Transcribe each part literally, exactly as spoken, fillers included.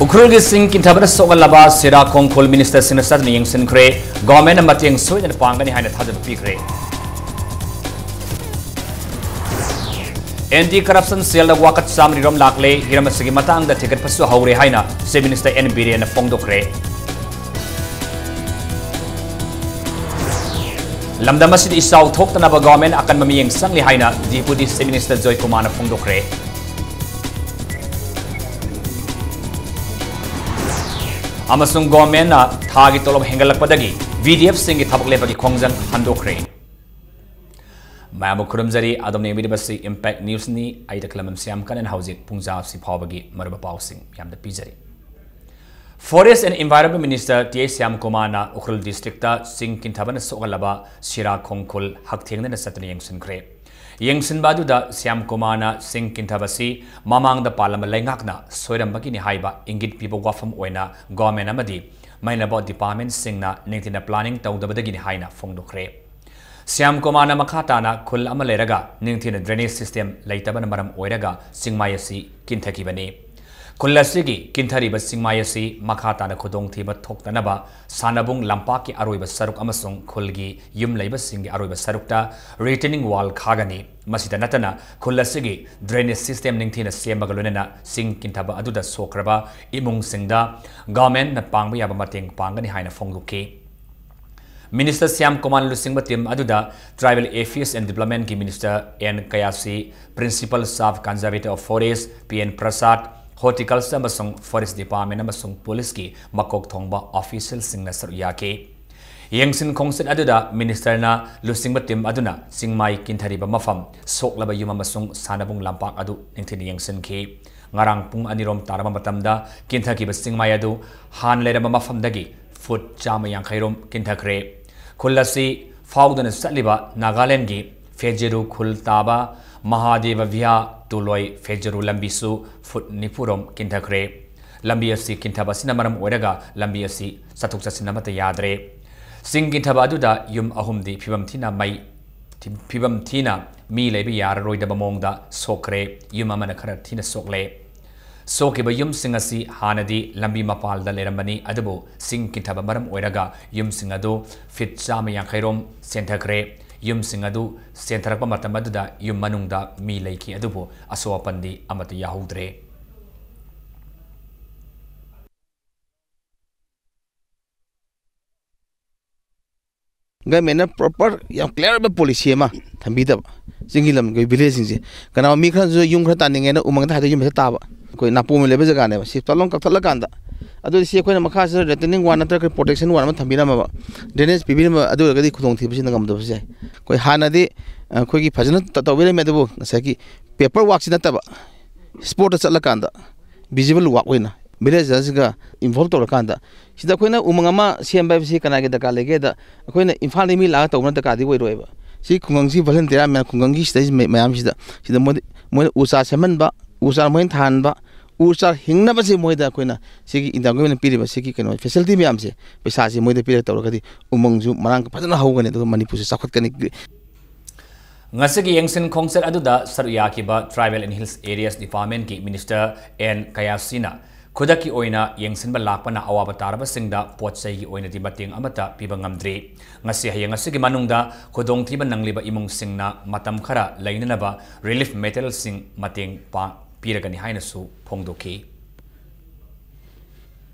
ꯎꯈ꯭ꯔꯨꯜꯒꯤ ꯁꯤꯡ ꯀꯤꯟꯊꯕꯅ ꯁꯣꯛꯍꯜꯂꯕ ꯁꯤꯔꯥ ꯈꯣꯡꯈꯨꯜ ꯃꯤꯅꯤꯁꯇꯔꯁꯤꯡꯅ ꯆꯠꯇꯨꯅ ꯌꯦꯡꯁꯤꯟꯈ꯭ꯔꯦ꯫ ꯒꯣꯔꯃꯦꯟꯅ ꯃꯇꯦꯡ ꯁꯣꯏꯗꯅ ꯄꯥꯡꯒꯅꯤ ꯍꯥꯏꯅ ꯊꯥꯖꯕ ꯄꯤꯈ꯭ꯔꯦ꯫ ꯑꯦꯟꯇꯤ ꯀꯔꯞꯁꯟ ꯁꯦꯜꯗ ꯋꯥꯀꯠ ꯆꯥꯝꯃꯔꯤꯔꯣꯝ ꯂꯥꯛꯂꯦ꯫ ꯍꯤꯔꯝ ꯑꯁꯤꯒꯤ ꯃꯇꯥꯡꯗ ꯊꯤꯒꯠꯄꯁꯨ ꯍꯧꯔꯦ ꯍꯥꯏꯅ ꯆꯤꯐ ꯃꯤꯅꯤꯁꯇꯔ ꯑꯦꯟ ꯕꯤꯔꯦꯟꯅ ꯐꯣꯡꯗꯣꯛꯈ꯭ꯔꯦ꯫ ꯂꯝꯗꯝ ꯑꯁꯤꯗ ꯏꯆꯥꯎ ꯊꯣꯛꯇꯅꯕ ꯒꯣꯔꯃꯦꯟ ꯑꯀꯟꯕ ꯃꯤꯠꯌꯦꯡ ꯆꯪꯂꯤ ꯍꯥꯏꯅ ꯗꯤꯄꯨꯇꯤ ꯆꯤꯐ ꯃꯤꯅꯤꯁꯇꯔ ꯖꯣꯏꯀꯨꯃꯥꯔꯅ ꯐꯣꯡꯗꯣꯛꯈ꯭ꯔꯦ꯫ ꯑꯃꯁꯨꯡ ꯒꯣꯔꯃꯦꯟꯅ ꯊꯥꯒꯤ ꯇꯣꯂꯣꯞ ꯍꯦꯟꯒꯠꯂꯛꯄꯗꯒꯤ ꯚꯤꯗꯤꯑꯦꯐꯁꯤꯡꯒꯤ ꯊꯕꯛ ꯂꯦꯞꯄꯒꯤ ꯈꯣꯡꯖꯪ ꯍꯟꯗꯣꯛꯈ꯭ꯔꯦ꯫ ꯃꯌꯥꯝꯕꯨ ꯈꯨꯔꯨꯝꯖꯔꯤ꯫ ꯑꯗꯣꯝꯅ ꯌꯦꯡꯕꯤꯔꯤꯕꯁꯤ ꯏꯝꯄꯦꯛ ꯅ꯭ꯌꯨꯁꯅꯤ꯫ ꯑꯩ ꯇꯈꯂꯝ ꯁ꯭ꯌꯥꯝ ꯀꯅꯟ꯫ ꯍꯧꯖꯤꯛ ꯄꯨꯡꯖꯥ ꯑꯁꯤ ꯐꯥꯎꯕꯒꯤ ꯃꯔꯨꯑꯣꯏꯕ ꯄꯥꯎꯁꯤꯡ ꯃꯌꯥꯝꯗ ꯄꯤꯖꯔꯤ꯫ Forest and environment minister T H ꯁ꯭ꯌꯥꯝꯀꯨꯃꯥꯔꯅ ꯎꯈ꯭ꯔꯨꯜ ꯗꯤꯁꯇ꯭ꯔꯤꯛꯇ ꯁꯤꯡ ꯀꯤꯟꯊꯕꯅ ꯁꯣꯛꯍꯜꯂꯕ ꯁꯤꯔꯥ ꯈꯣꯡꯈꯨꯜ ꯍꯛꯊꯦꯡꯅꯅ ꯆꯠꯇꯨꯅ ꯌꯦꯡꯁꯤꯟꯈ꯭ꯔꯦ꯫ ꯌꯦꯡꯁꯤꯟꯕ ꯑꯗꯨꯗ ꯁ꯭ꯌꯥꯝꯀꯨꯃꯥꯔꯅ ꯁꯤꯡ ꯀꯤꯟꯊꯕꯁꯤ ꯃꯃꯥꯡꯗ ꯄꯥꯜꯂꯝꯕ ꯂꯩꯉꯥꯛꯅ ꯁꯣꯏꯔꯝꯕꯒꯤꯅꯤ ꯍꯥꯏꯕ ꯏꯪꯒꯤꯠ ꯄꯤꯕ ꯋꯥꯐꯝ ꯑꯣꯏꯅ ꯒꯣꯔꯃꯦꯟ ꯑꯃꯗꯤ ꯃꯩꯅꯕ ꯗꯤꯄꯥꯔꯠꯃꯦꯟꯁꯤꯡꯅ ꯅꯤꯡꯊꯤꯅ ꯄ꯭ꯂꯥꯅꯤꯡ ꯇꯧꯗꯕꯗꯒꯤꯅꯤ ꯍꯥꯏꯅ ꯐꯣꯡꯗꯣꯛꯈ꯭ꯔꯦ꯫ ꯁ꯭ꯌꯥꯝ ꯀꯨꯃꯥꯔꯅ ꯃꯈꯥ ꯇꯥꯅ ꯈꯨꯜ ꯑꯃ ꯂꯩꯔꯒ ꯅꯤꯡꯊꯤꯅ ꯗ꯭ꯔꯦꯅꯦꯖ ꯁꯤꯁꯇꯦꯝ ꯂꯩꯇꯕꯅ ꯃꯔꯝ ꯑꯣꯏꯔꯒ ꯆꯤꯡꯃꯥꯏ ꯑꯁꯤ ꯀꯤꯟꯊꯈꯤꯕꯅꯤ꯫ ꯈꯨꯜ ꯑꯁꯤꯒꯤ ꯀꯤꯟꯊꯔꯤꯕ ꯆꯤꯡꯃꯥꯏ ꯑꯁꯤ ꯃꯈꯥ ꯇꯥꯅ ꯈꯨꯗꯣꯡꯊꯤꯕ ꯊꯣꯛꯇꯅꯕ ꯁꯥꯟꯅꯕꯨꯡ ꯂꯝꯄꯥꯛꯀꯤ ꯑꯔꯣꯏꯕ ꯁꯔꯨꯛ ꯑꯃꯁꯨꯡ ꯈꯨꯜꯒꯤ ꯌꯨꯝ ꯂꯩꯕꯁꯤꯡꯒꯤ ꯑꯔꯣꯏꯕ ꯁꯔꯨꯛꯇ retaining wall ꯈꯥꯒꯅꯤ꯫ ꯃꯁꯤꯗ ꯅꯠꯇꯅ ꯈꯨꯜ ꯑꯁꯤꯒꯤ ꯗ꯭ꯔꯦꯅꯦꯖ ꯁꯤꯁꯇꯦꯝ ꯅꯤꯡꯊꯤꯅ ꯁꯦꯝꯕꯒ ꯂꯣꯏꯅꯅ ꯆꯤꯡ ꯀꯤꯟꯊꯕ ꯑꯗꯨꯗ ꯁꯣꯛꯈ꯭ꯔꯕ ꯏꯃꯨꯡꯁꯤꯡꯗ ꯒꯚꯔꯟꯃꯦꯟꯠꯅ ꯄꯥꯡꯕ ꯌꯥꯕ ꯃꯇꯦꯡ ꯄꯥꯡꯒꯅꯤ ꯍꯥꯏꯅ ꯐꯣꯡꯗꯣꯛꯈꯤ꯫ ꯃꯤꯅꯤꯁꯇꯔ ꯁ꯭ꯌꯥꯝ ꯀꯨꯃꯥꯔꯅ ꯂꯨꯆꯤꯡꯕ ꯇꯤꯝ ꯑꯗꯨꯗ ꯇ꯭ꯔꯥꯏꯕꯦꯜ ꯑꯦꯐꯤꯌꯔꯁ ꯑꯦꯟ ꯗꯤꯕ꯭ꯂꯞꯃꯦꯟꯠꯀꯤ ꯃꯤꯅꯤꯁꯇꯔ ꯑꯦꯟ ꯀꯌꯥꯁꯤ, ꯄ꯭ꯔꯤꯟꯁꯤꯄꯜ ꯁꯕ conservator of forest P N Prasad, horticulture ꯑꯃꯁꯨꯡ ꯐꯣꯔꯦꯁ ꯗꯤꯄꯥꯔꯠꯃꯦꯟꯠ ꯑꯃꯁꯨꯡ ꯄꯨꯂꯤꯁꯀꯤ ꯃꯀꯣꯛ ꯊꯣꯡꯕ ꯑꯣꯐꯤꯁꯤꯌꯦꯜꯁꯤꯡꯅ ꯁꯔꯨꯛ ꯌꯥꯈꯤ꯫ ꯌꯦꯡꯁꯤꯟ ꯈꯣꯡꯆꯠ ꯑꯗꯨꯗ ꯃꯤꯅꯤꯁꯇꯔꯅ ꯂꯨꯆꯤꯡꯕ ꯇꯤꯝ ꯑꯗꯨꯅ ꯆꯤꯡꯃꯥꯏ ꯀꯤꯟꯊꯔꯤꯕ ꯃꯐꯝ, ꯁꯣꯛꯂꯕ ꯌꯨꯝ ꯑꯃꯁꯨꯡ ꯁꯥꯟꯅꯕꯨꯡ ꯂꯝꯄꯥꯛ ꯑꯗꯨ ꯅꯤꯡꯊꯤꯅ ꯌꯦꯡꯁꯤꯟꯈꯤ꯫ ꯉꯔꯥꯡ ꯄꯨꯡ ꯑꯅꯤꯔꯣꯝ ꯇꯥꯔꯕ ꯃꯇꯝꯗ ꯀꯤꯟꯊꯈꯤꯕ ꯆꯤꯡꯃꯥꯏ ꯑꯗꯨ ꯍꯥꯟꯅ ꯂꯩꯔꯝꯕ ꯃꯐꯝꯗꯒꯤ ꯐꯨꯠ ꯆꯥꯝꯃ ꯌꯥꯡꯈꯩ ꯔꯣꯝ ꯀꯤꯟꯊꯈ꯭ꯔꯦ꯫ ꯈꯨꯜ ꯑꯁꯤ ꯐꯥꯎꯗꯨꯅ ꯆꯠꯂꯤꯕ ꯅꯥꯒꯥꯂꯦꯟꯗꯒꯤ ꯐꯦꯖꯦꯔꯨ ꯈꯨꯜ ꯇꯥꯕ ꯃꯍꯥꯗꯦꯕ ꯚꯤꯌꯥ ꯇꯨꯂꯣꯏ ꯐꯦꯖꯦꯔꯨ ꯂꯝꯕꯤꯁꯨ ꯐꯨꯠ ꯅꯤꯐꯨ ꯔꯣꯝ ꯀꯤꯟꯊꯈ꯭ꯔꯦ꯫ ꯂꯝꯕꯤ ꯑꯁꯤ ꯀꯤꯟꯊꯕ ꯑꯁꯤꯅ ꯃꯔꯝ ꯑꯣꯏꯔꯒ ꯂꯝꯕꯤ ꯑꯁꯤ ꯆꯠꯊꯣꯛ ꯆꯠꯁꯤꯟ ꯑꯃꯠꯇ ꯌꯥꯗ꯭ꯔꯦ꯫ ꯆꯤꯡ ꯀꯤꯟꯊꯕ ꯑꯗꯨꯗ ꯌꯨꯝ ꯑꯍꯨꯝꯗꯤ ꯐꯤꯕꯝ ꯊꯤꯅ ꯃꯩ ꯐꯤꯕꯝ ꯊꯤꯅ ꯃꯤ ꯂꯩꯕ ꯌꯥꯔꯔꯣꯏꯗꯕ ꯃꯑꯣꯡꯗ ꯁꯣꯛꯈ꯭ꯔꯦ꯫ ꯌꯨꯝ ꯑꯃꯅ ꯈꯔ ꯊꯤꯅ ꯁꯣꯛꯂꯦ꯫ ꯁꯣꯛꯈꯤꯕ ꯌꯨꯝꯁꯤꯡ ꯑꯁꯤ ꯍꯥꯟꯅꯗꯤ ꯂꯝꯕꯤ ꯃꯄꯥꯜꯗ ꯂꯩꯔꯝꯕꯅꯤ, ꯑꯗꯨꯕꯨ ꯁꯤꯡ ꯀꯤꯟꯊꯕ ꯃꯔꯝ ꯑꯣꯏꯔꯒ ꯌꯨꯝꯁꯤꯡ ꯑꯗꯨ ꯐꯤꯠ ꯆꯥꯝꯃ ꯌꯥꯡꯈꯩ ꯔꯣꯝ ꯆꯦꯟꯊꯈ꯭ꯔꯦ꯫ ꯌꯨꯝꯁꯤꯡ ꯑꯗꯨ ꯆꯦꯟꯊꯔꯛꯄ ꯃꯇꯝ ꯑꯗꯨꯗ ꯌꯨꯝ ꯃꯅꯨꯡꯗ ꯃꯤ ꯂꯩꯈꯤ, ꯑꯗꯨꯕꯨ ꯑꯁꯣꯛ ꯑꯄꯟꯗꯤ ꯑꯃꯠꯇ ꯌꯥꯍꯧꯗ꯭ꯔꯦ꯫ Government ꯅ proper ꯌꯥꯝ clear ꯑꯣꯏꯕ policy ꯑꯃ ꯊꯝꯕꯤꯗꯕ꯫ ꯆꯤꯡꯒꯤ ꯂꯝꯒꯤ village ꯁꯤꯡꯁꯦ, ꯀꯅꯥꯒꯨꯝꯕ ꯃꯤ ꯈꯔꯁꯨ ꯌꯨꯝ ꯈꯔ ꯇꯥꯅꯤꯡꯉꯦꯅ ꯎꯃꯪꯗ ꯍꯥꯏꯗ ꯌꯨꯝ ꯍꯦꯛꯇ ꯇꯥꯕ꯫ ꯑꯩꯈꯣꯏ ꯅꯥꯄꯣꯝ ꯂꯩꯕ ꯖꯒꯥꯅꯦꯕ꯫ ꯁꯤ ꯇꯥꯂꯣꯡ ꯀꯛꯊꯠꯂꯀꯥꯟꯗ, ꯑꯗꯨꯗꯤ ꯁꯤ ꯑꯩꯈꯣꯏꯅ ꯃꯈꯥꯁꯤꯗ retaining wall ꯅꯠꯇ꯭ꯔꯒ protection wall ꯑꯃ ꯊꯝꯕꯤꯔꯝꯃꯕ, drainage ꯄꯤꯕꯤꯔꯝꯃꯕ, ꯑꯗꯨ ꯑꯣꯏꯔꯒꯗꯤ ꯈꯨꯗꯣꯡꯊꯤꯕꯁꯤꯅ ꯉꯝꯗꯕꯁꯨ ꯌꯥꯏ꯫ ꯑꯩꯈꯣꯏ ꯍꯥꯟꯅꯗꯤ, ꯑ, ꯑꯩꯈꯣꯏꯒꯤ ꯐꯖꯅ ꯇ-, ꯇꯧꯕꯤꯔꯝꯃꯦ, ꯑꯗꯨꯕꯨ ꯉꯁꯥꯏꯒꯤ paper work ꯁꯤ ꯅꯠꯇꯕ, spot ꯇ ꯆꯠꯂꯀꯥꯟꯗ visible work ꯑꯣꯏꯅ village ꯁꯤꯒ involve ꯇꯧꯔꯀꯥꯟꯗ, ꯁꯤꯗ ꯑꯩꯈꯣꯏꯅ ꯎꯃꯪ ꯑꯃ ꯁꯦꯝꯕ ꯍꯥꯏꯕꯁꯤ ꯀꯅꯥꯒꯤ ꯗꯔꯀꯥꯔ ꯂꯩꯒꯦꯗ, ꯑꯩꯈꯣꯏꯅ ꯏꯝꯐꯥꯜꯗꯒꯤ ꯃꯤ ꯂꯥꯛꯑꯒ ꯇꯧꯕꯅ ꯗꯔꯀꯥꯔꯗꯤ ꯑꯣꯏꯔꯣꯏꯕ꯫ ꯁꯤ ꯈꯨꯡꯒꯪꯁꯤ volunteer ꯃꯌꯥꯝ, ꯈꯨꯡꯒꯪꯒꯤ ꯁꯤꯗꯩ ꯃ-, ꯃꯌꯥꯝꯁꯤꯗ, ꯁꯤꯗ ꯃꯣꯏꯗ, ꯃꯣꯏꯅ ꯎ ꯆꯥꯔ ꯁꯦꯝꯍꯟꯕ, ꯎ ꯆꯥꯔ ꯃꯣꯏꯅ ꯊꯥꯍꯟꯕ, ꯎ ꯆꯥꯔ ꯍꯤꯡꯅꯕꯁꯦ ꯃꯣꯏꯗ ꯑꯩꯈꯣꯏꯅ ꯁꯤꯒꯤ Indian government ꯅ ꯄꯤꯔꯤꯕ ꯁꯤꯒꯤ ꯀꯩꯅꯣ facility ꯃꯌꯥꯝꯁꯦ, ꯄꯩꯁꯥꯁꯦ ꯃꯣꯏꯗ ꯄꯤꯔꯒ ꯇꯧꯔꯒꯗꯤ ꯎꯃꯪꯁꯨ ꯃꯔꯥꯡ ꯐꯖꯅ ꯍꯧꯒꯅꯤ, ꯑꯗꯨꯒ ꯃꯅꯤꯄꯨꯔꯁꯨ ꯆꯥꯎꯈꯠꯀꯅꯤ꯫ ꯉꯁꯤꯒꯤ ꯌꯦꯡꯁꯤꯟ ꯈꯣꯡꯆꯠ ꯑꯗꯨꯗ ꯁꯔꯨꯛ ꯌꯥꯈꯤꯕ Tribal and Hills Areas Department ꯀꯤ Minister ꯑꯦꯟ ꯀꯌꯥꯁꯤꯅ ꯈꯨꯗꯛꯀꯤ ꯑꯣꯏꯅ ꯌꯦꯡꯁꯤꯟꯕ ꯂꯥꯛꯄꯅ ꯑꯋꯥꯕ ꯇꯥꯔꯕꯁꯤꯡꯗ ꯄꯣꯠ ꯆꯩꯒꯤ ꯑꯣꯏꯅꯗꯤ ꯃꯇꯦꯡ ꯑꯃꯠꯇ ꯄꯤꯕ ꯉꯝꯗ꯭ꯔꯤ꯫ ꯉꯁꯤ ꯍꯌꯦꯡ ꯑꯁꯤꯒꯤ ꯃꯅꯨꯡꯗ ꯈꯨꯗꯣꯡꯊꯤꯕ ꯅꯪꯂꯤꯕ ꯏꯃꯨꯡꯁꯤꯡꯅ ꯃꯇꯝ ꯈꯔ ꯂꯩꯅꯅꯕ relief material ꯁꯤꯡ ꯃꯇꯦꯡ ꯄꯥꯡ-, ꯄꯤꯔꯒꯅꯤ ꯍꯥꯏꯅꯁꯨ ꯐꯣꯡꯗꯣꯛꯈꯤ꯫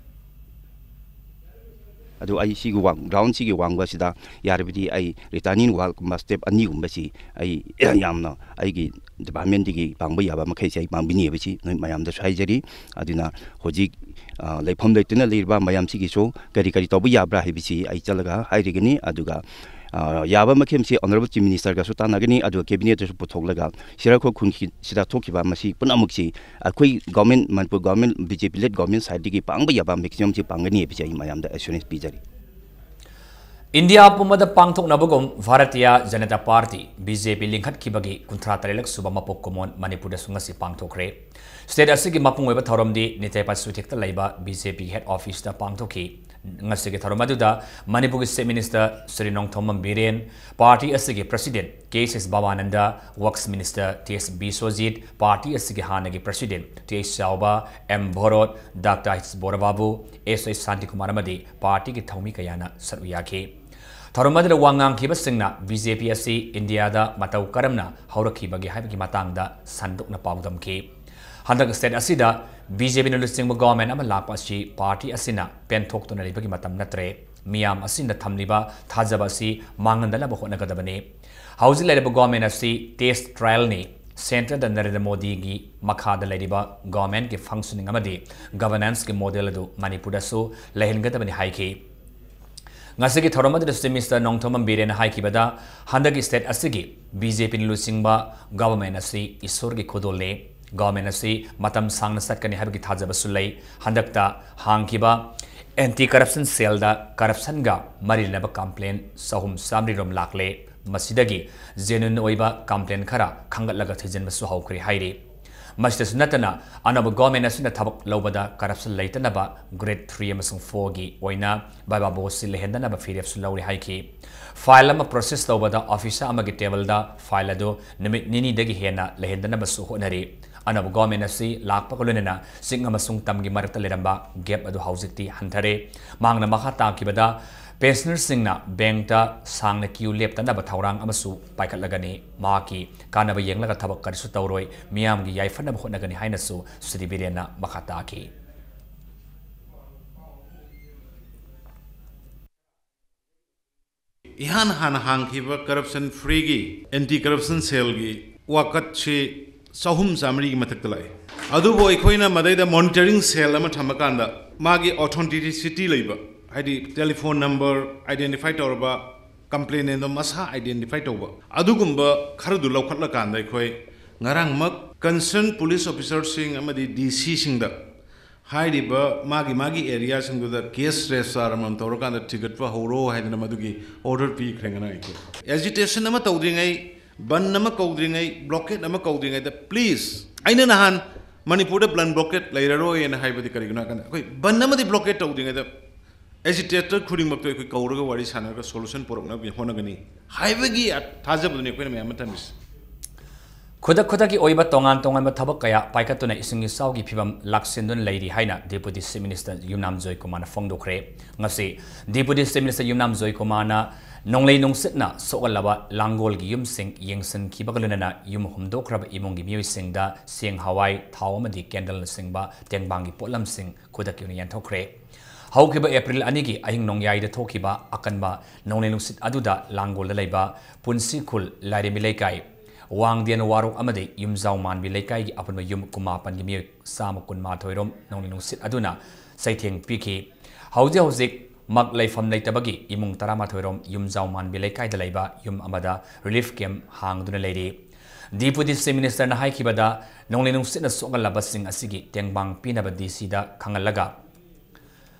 ꯑꯗꯨ ꯑꯩ ꯁꯤꯒꯤ ꯋꯥꯡ-, ground ꯁꯤꯒꯤ ꯋꯥꯡꯕꯁꯤꯗ ꯌꯥꯔꯕꯗꯤ ꯑꯩ retaining wall ꯒꯨꯝꯕ step ꯑꯅꯤꯒꯨꯝꯕꯁꯤ ꯑꯩ ꯌꯥꯝꯅ ꯑꯩꯒꯤ department ꯇꯒꯤ ꯄꯥꯡꯕ ꯌꯥꯕ ꯃꯈꯩꯁꯦ ꯑꯩ ꯄꯥꯡꯕꯤꯅꯤ ꯍꯥꯏꯕꯁꯤ ꯅꯣꯏ ꯃꯌꯥꯝꯗꯁꯨ ꯍꯥꯏꯖꯔꯤ꯫ ꯑꯗꯨꯅ ꯍꯧꯖꯤꯛ, ꯑ, ꯂꯩꯐꯝ ꯂꯩꯇꯅ ꯂꯩꯔꯤꯕ ꯃꯌꯥꯝꯁꯤꯒꯤꯁꯨ ꯀꯔꯤ ꯀꯔꯤ ꯇꯧꯕ ꯌꯥꯕ꯭ꯔꯥ ꯍꯥꯏꯕꯁꯤ ꯑꯩ ꯆꯠꯂꯒ ꯍꯥꯏꯔꯒꯅꯤ꯫ ꯑꯗꯨꯒ, ꯑ, ꯌꯥꯕ ꯃꯈꯩꯁꯤ Honourable Chief Minister ꯒꯁꯨ ꯇꯥꯟꯅꯒꯅꯤ, ꯑꯗꯨꯒ cabinet ꯇꯁꯨ ꯄꯨꯊꯣꯛꯂꯒ ꯁꯤꯔꯥꯈꯣꯛ ꯈꯨꯟꯁꯤꯗ ꯊꯣꯛꯈꯤꯕ ꯃꯁꯤ ꯄꯨꯝꯅꯃꯛꯁꯤ ꯑꯩꯈꯣꯏ government, Manipur government, BJP led government side ꯇꯒꯤ ꯄꯥꯡꯕ ꯌꯥꯕ maximum ꯁꯤ ꯄꯥꯡꯒꯅꯤ ꯍꯥꯏꯕꯁꯤ ꯑꯩ ꯃꯌꯥꯝꯗ assurance ꯄꯤꯖꯔꯤ꯫ ꯏꯟꯗꯤꯌꯥ ꯄꯨꯝꯕꯗ ꯄꯥꯡꯊꯣꯛꯅꯕꯒꯨꯝ ꯚꯥꯔꯇꯤꯌꯥ ꯖꯅꯇꯥ ꯄꯥꯔꯇꯤ, BJP, ꯂꯤꯡꯈꯠꯈꯤꯕꯒꯤ ꯀꯨꯟꯊ꯭ꯔꯥ ꯇꯔꯦꯠꯂꯛ ꯁꯨꯕ ꯃꯄꯣꯛ ꯀꯨꯝꯑꯣꯟ ꯃꯅꯤꯄꯨꯔꯗꯁꯨ ꯉꯁꯤ ꯄꯥꯡꯊꯣꯛꯈ꯭ꯔꯦ꯫ State ꯑꯁꯤꯒꯤ ꯃꯄꯨꯡ ꯑꯣꯏꯕ ꯊꯧꯔꯝꯗꯤ ꯅꯤꯇꯦ ꯄꯥꯁꯨꯊꯦꯛꯇ ꯂꯩꯕ BJP head office ꯇ ꯄꯥꯡꯊꯣꯛꯈꯤ꯫ ꯉꯁꯤꯒꯤ ꯊꯧꯔꯝ ꯑꯗꯨꯗ ꯃꯅꯤꯄꯨꯔꯒꯤ Chief Minister Shri Nongthombam Biren, party ꯑꯁꯤꯒꯤ President K C Babananda, Works Minister T S Biswajit, party ꯑꯁꯤꯒꯤ ꯍꯥꯟꯅꯒꯤ President T H Chaoba, M Bharot, doctor H Borbabu, S H Shantikumar ꯑꯃꯗꯤ partyꯒꯤ ꯊꯧꯃꯤ ꯀꯌꯥꯅ ꯁꯔꯨꯛ ꯌꯥꯈꯤ꯫ ꯊꯧꯔꯝ ꯑꯗꯨꯗ ꯋꯥ ꯉꯥꯡꯈꯤꯕꯁꯤꯡꯅ ꯕꯤ ꯖꯦ ꯄꯤ ꯑꯁꯤ ꯏꯟꯗꯤꯌꯥꯗ ꯃꯇꯧ ꯀꯔꯝꯅ ꯍꯧꯔꯛꯈꯤꯕꯒꯦ ꯍꯥꯏꯕꯒꯤ ꯃꯇꯥꯡꯗ ꯁꯟꯗꯣꯛꯅ ꯄꯥꯎꯗꯝꯈꯤ꯫ ꯍꯟꯗꯛ state ꯑꯁꯤꯗ ꯕꯤ ꯖꯦ ꯄꯤꯅ ꯂꯨꯆꯤꯡꯕ government ꯑꯃ ꯂꯥꯛꯄ ꯑꯁꯤ party ꯑꯁꯤꯅ ꯄꯦꯟꯊꯣꯛꯇꯨꯅ ꯂꯩꯕꯒꯤ ꯃꯇꯝ ꯅꯠꯇ꯭ꯔꯦ꯫ ꯃꯤꯌꯥꯝ ꯑꯁꯤꯅ ꯊꯝꯂꯤꯕ ꯊꯥꯖꯕ ꯑꯁꯤ ꯃꯥꯡꯍꯟꯗꯅꯕ ꯍꯣꯠꯅꯒꯗꯕꯅꯤ꯫ ꯍꯧꯖꯤꯛ ꯂꯩꯔꯤꯕ government ꯑꯁꯤ test trialꯅꯤ꯫ Centreꯗ ꯅꯔꯦꯟꯗ꯭ꯔ ꯃꯣꯗꯤꯒꯤ ꯃꯈꯥꯗ ꯂꯩꯔꯤꯕ governmentꯀꯤ functioning ꯑꯃꯗꯤ governancegꯤ model ꯑꯗꯨ ꯃꯅꯤꯄꯨꯔꯗꯁꯨ ꯂꯩꯍꯟꯒꯗꯕꯅꯤ ꯍꯥꯏꯈꯤ꯫ ꯉꯁꯤꯒꯤ ꯊꯧꯔꯝ ꯑꯗꯨꯗ Chief Minister ꯅꯣꯡꯊꯣꯝꯕꯝ ꯕꯤꯔꯦꯟꯅ ꯍꯥꯏꯈꯤꯕꯗ, ꯍꯟꯗꯛꯀꯤ state ꯑꯁꯤꯒꯤ ꯕꯤ ꯖꯦ ꯄꯤꯅ ꯂꯨꯆꯤꯡꯕ government ꯑꯁꯤ ꯏꯁꯣꯔꯒꯤ ꯈꯨꯗꯣꯜꯅꯤ꯫ Government ꯑꯁꯤ ꯃꯇꯝ ꯁꯥꯡꯅ ꯆꯠꯀꯅꯤ ꯍꯥꯏꯕꯒꯤ ꯊꯥꯖꯕꯁꯨ ꯂꯩ꯫ ꯍꯟꯗꯛꯇ ꯍꯥꯡꯈꯤꯕ Anti Corruption Cellꯗ corruptionꯒ ꯃꯔꯤ ꯂꯩꯅꯕ complaint ꯆꯍꯨꯝ ꯆꯥꯃꯔꯤ ꯔꯣꯝ ꯂꯥꯛꯂꯦ꯫ ꯃꯁꯤꯗꯒꯤ genuine ꯑꯣꯏꯕ complaint ꯈꯔ ꯈꯟꯒꯠꯂꯒ ꯊꯤꯖꯤꯟꯕꯁꯨ ꯍꯧꯈ꯭ꯔꯦ ꯍꯥꯏꯔꯤ꯫ ꯃꯁꯤꯗꯁꯨ ꯅꯠꯇꯅ, ꯑꯅꯧꯕ government ꯑꯁꯤꯅ ꯊꯕꯛ ꯂꯧꯕꯗ corruption ꯂꯩꯇꯅꯕ grade three ꯑꯃꯁꯨꯡ fourꯒꯤ ꯑꯣꯏꯅ viva vocesꯁꯤ ꯂꯩꯍꯟꯗꯅꯕ ꯐꯤꯔꯦꯞꯁꯨ ꯂꯧꯔꯤ ꯍꯥꯏꯈꯤ꯫ File ꯑꯃ process ꯇꯧꯕꯗ officer ꯑꯃꯒꯤ tableꯗ file ꯑꯗꯨ ꯅꯨꯃꯤꯠ ꯅꯤꯅꯤꯗꯒꯤ ꯍꯦꯟꯅ ꯂꯩꯍꯟꯗꯅꯕꯁꯨ ꯍꯣꯠꯅꯔꯤ꯫ ꯑꯅꯧꯕ government ꯑꯁꯤ ꯂꯥꯛꯄꯒ ꯂꯣꯏꯅꯅ ꯆꯤꯡ ꯑꯃꯁꯨꯡ ꯇꯝꯒꯤ ꯃꯔꯛꯇ ꯂꯩꯔꯝꯕ gap ꯑꯗꯨ ꯍꯧꯖꯤꯛꯇꯤ ꯍꯟꯊꯔꯦ꯫ ꯃꯍꯥꯛꯅ ꯃꯈꯥ ꯇꯥꯈꯤꯕꯗ, pensionerꯁꯤꯡꯅ bankꯇ ꯁꯥꯡꯅ queue ꯂꯦꯞꯇꯅꯕ ꯊꯧꯔꯥꯡ ꯑꯃꯁꯨ ꯄꯥꯏꯈꯠꯂꯒꯅꯤ꯫ ꯃꯍꯥꯛꯀꯤ ꯀꯥꯟꯅꯕ ꯌꯦꯡꯂꯒ ꯊꯕꯛ ꯀꯔꯤꯁꯨ ꯇꯧꯔꯣꯏ, ꯃꯤꯌꯥꯝꯒꯤ ꯌꯥꯏꯐꯅꯕ ꯍꯣꯠꯅꯒꯅꯤ ꯍꯥꯏꯅꯁꯨ ꯁ꯭ꯔꯤ ꯕꯤꯔꯦꯟꯅ ꯃꯈꯥ ꯇꯥꯈꯤ꯫ ꯏꯍꯥꯟ ꯍꯥꯟꯅ ꯍꯥꯡꯈꯤꯕ corruption freeꯒꯤ Anti Corruption Cellꯒꯤ ꯋꯥꯀꯠꯁꯤ ꯆꯍꯨꯝ ꯆꯥꯃꯔꯤꯒꯤ ꯃꯊꯛꯇ ꯂꯥꯛꯏ꯫ ꯑꯗꯨꯕꯨ ꯑꯩꯈꯣꯏꯅ ꯃꯗꯩꯗ monitoring cell ꯑꯃ ꯊꯝꯃꯀꯥꯟꯗ ꯃꯥꯒꯤ authenticity ꯂꯩꯕ, ꯍꯥꯏꯗꯤ telephone number identify ꯇꯧꯔꯕ, complainantꯗꯣ ꯃꯁꯥ identify ꯇꯧꯕ, ꯑꯗꯨꯒꯨꯝꯕ ꯈꯔꯗꯨ ꯂꯧꯈꯠꯂꯀꯥꯟꯗ ꯑꯩꯈꯣꯏ ꯉꯔꯥꯡꯃꯛ concerned police officerꯁꯤꯡ ꯑꯃꯗꯤ ꯗꯤ ꯁꯤꯁꯤꯡꯗ ꯍꯥꯏꯔꯤꯕ ꯃꯥꯒꯤ ꯃꯥꯒꯤ areaꯁꯤꯡꯗꯨꯗ case register ꯑꯃꯃꯝ ꯇꯧꯔꯀꯥꯟꯗ ꯊꯤꯒꯠꯄ ꯍꯧꯔꯣ ꯍꯥꯏꯗꯅ ꯃꯗꯨꯒꯤ order ꯄꯤꯈ꯭ꯔꯦ ꯉꯔꯥꯡ ꯑꯩꯈꯣꯏ꯫ Agitation ꯑꯃ ꯇꯧꯗ꯭ꯔꯤꯉꯩ, ꯕꯟ ꯑꯃ ꯀꯧꯗ꯭ꯔꯤꯉꯩ, blockade ꯑꯃ ꯀꯧꯗ꯭ꯔꯤꯉꯩꯗ please, ꯑꯩꯅ ꯅꯍꯥꯟ ꯃꯅꯤꯄꯨꯔꯗ ꯕꯟ blockade ꯂꯩꯔꯔꯣꯏꯅ ꯍꯥꯏꯕꯗꯤ ꯀꯔꯤꯒꯤꯅꯣ ꯍꯥꯏ ꯀꯥꯟꯗ ꯑꯩꯈꯣꯏ ꯕꯟ ꯑꯃꯗꯤ blockade ꯇꯧꯗ꯭ꯔꯤꯉꯩꯗ ꯑꯦꯖꯤꯇꯦꯇꯔ ꯈꯨꯗꯤꯡꯃꯛꯇꯨ ꯑꯩꯈꯣꯏ ꯀꯧꯔꯒ ꯋꯥꯔꯤ ꯁꯥꯟꯅꯔꯒ ꯁꯣꯂꯨꯁꯟ ꯄꯨꯔꯛꯅꯕ ꯍꯣꯠꯅꯒꯅꯤ ꯍꯥꯏꯕꯒꯤ ꯊꯥꯖꯕꯗꯨꯅꯤ ꯑꯩꯈꯣꯏꯅ ꯃꯌꯥꯝ ꯑꯃ ꯊꯝꯃꯤꯁꯦ꯫ ꯈꯨꯗꯛ ꯈꯨꯗꯛꯀꯤ ꯑꯣꯏꯕ ꯇꯣꯉꯥꯟ ꯇꯣꯉꯥꯟꯕ ꯊꯕꯛ ꯀꯌꯥ ꯄꯥꯏꯈꯠꯇꯨꯅ ꯏꯁꯤꯡ ꯏꯆꯥꯎꯒꯤ ꯐꯤꯕꯝ ꯂꯥꯛꯁꯤꯟꯗꯨꯅ ꯂꯩꯔꯤ ꯍꯥꯏꯅ Deputy Chief Minister ꯌꯨꯝꯅꯥꯝ ꯖꯣꯏꯀꯨꯃꯥꯔꯅ ꯐꯣꯡꯗꯣꯛꯈ꯭ꯔꯦ꯫ ꯉꯁꯤ Deputy Chief Minister ꯌꯨꯝꯅꯥꯝ ꯖꯣꯏꯀꯨꯃꯥꯔꯅ ꯅꯣꯡꯂꯩ ꯅꯨꯡꯁꯤꯠꯅ ꯁꯣꯛꯍꯜꯂꯕ ꯂꯥꯡꯒꯣꯜꯒꯤ ꯌꯨꯝꯁꯤꯡ ꯌꯦꯡꯁꯤꯟꯈꯤꯕꯒ ꯂꯣꯏꯅꯅ ꯌꯨꯝ ꯍꯨꯝꯗꯣꯛꯈ꯭ꯔꯕ ꯏꯃꯨꯡꯒꯤ ꯃꯤꯑꯣꯏꯁꯤꯡꯗ ꯆꯦꯡ, ꯍꯋꯥꯏ, ꯊꯥꯎ ꯑꯃꯗꯤ ꯀꯦꯟꯗꯜꯅꯆꯤꯡꯕ ꯇꯦꯡꯕꯥꯡꯒꯤ ꯄꯣꯠꯂꯝꯁꯤꯡ ꯈꯨꯗꯛꯀꯤ ꯑꯣꯏꯅ ꯌꯦꯟꯊꯣꯛꯈ꯭ꯔꯦ꯫ ꯍꯧꯈꯤꯕ ꯑꯦꯄ꯭ꯔꯤꯜ ꯑꯅꯤꯒꯤ ꯑꯍꯤꯡ ꯅꯣꯡꯌꯥꯏꯗ ꯊꯣꯛꯈꯤꯕ ꯑꯀꯟꯕ ꯅꯣꯡꯂꯩ ꯅꯨꯡꯁꯤꯠ ꯑꯗꯨꯗ ꯂꯥꯡꯒꯣꯜꯗ ꯂꯩꯕ ꯄꯨꯟꯁꯤ ꯈꯨꯜ, ꯂꯥꯏꯔꯦꯝꯕꯤ ꯂꯩꯀꯥꯏ, ꯋꯥꯡꯗꯦꯟ ꯋꯥꯔꯣꯛ ꯑꯃꯗꯤ ꯌꯨꯝꯖꯥꯎ ꯃꯥꯟꯕꯤ ꯂꯩꯀꯥꯏꯒꯤ ꯑꯄꯨꯟꯕ ꯌꯨꯝ ꯀꯨꯟꯃꯥꯄꯟꯒꯤ ꯃꯤꯑꯣꯏ ꯆꯥꯝꯃ ꯀꯨꯟꯃꯥꯊꯣꯏ ꯔꯣꯝ ꯅꯣꯡꯂꯩ ꯅꯨꯡꯁꯤꯠ ꯑꯗꯨꯅ ꯆꯩꯊꯦꯡ ꯄꯤꯈꯤ꯫ ꯍꯧꯖꯤꯛ ꯍꯧꯖꯤꯛ ꯃꯛ ꯂꯩꯐꯝ ꯂꯩꯇꯕꯒꯤ ꯏꯃꯨꯡ ꯇꯔꯥꯃꯥꯊꯣꯏ ꯔꯣꯝ ꯌꯨꯝꯖꯥꯎ ꯃꯥꯟꯕꯤ ꯂꯩꯀꯥꯏꯗ ꯂꯩꯕ ꯌꯨꯝ ꯑꯃꯗ ꯔꯤꯂꯤꯐ ꯀꯦꯝꯞ ꯍꯥꯡꯗꯨꯅ ꯂꯩꯔꯤ꯫ Deputy Chief Minister ꯅ ꯍꯥꯏꯈꯤꯕꯗ, ꯅꯣꯡꯂꯩ ꯅꯨꯡꯁꯤꯠꯅ ꯁꯣꯛꯍꯜꯂꯕꯁꯤꯡ ꯑꯁꯤꯒꯤ ꯇꯦꯡꯕꯥꯡ ꯄꯤꯅꯕ D C ꯗ ꯈꯪꯍꯜꯂꯒ,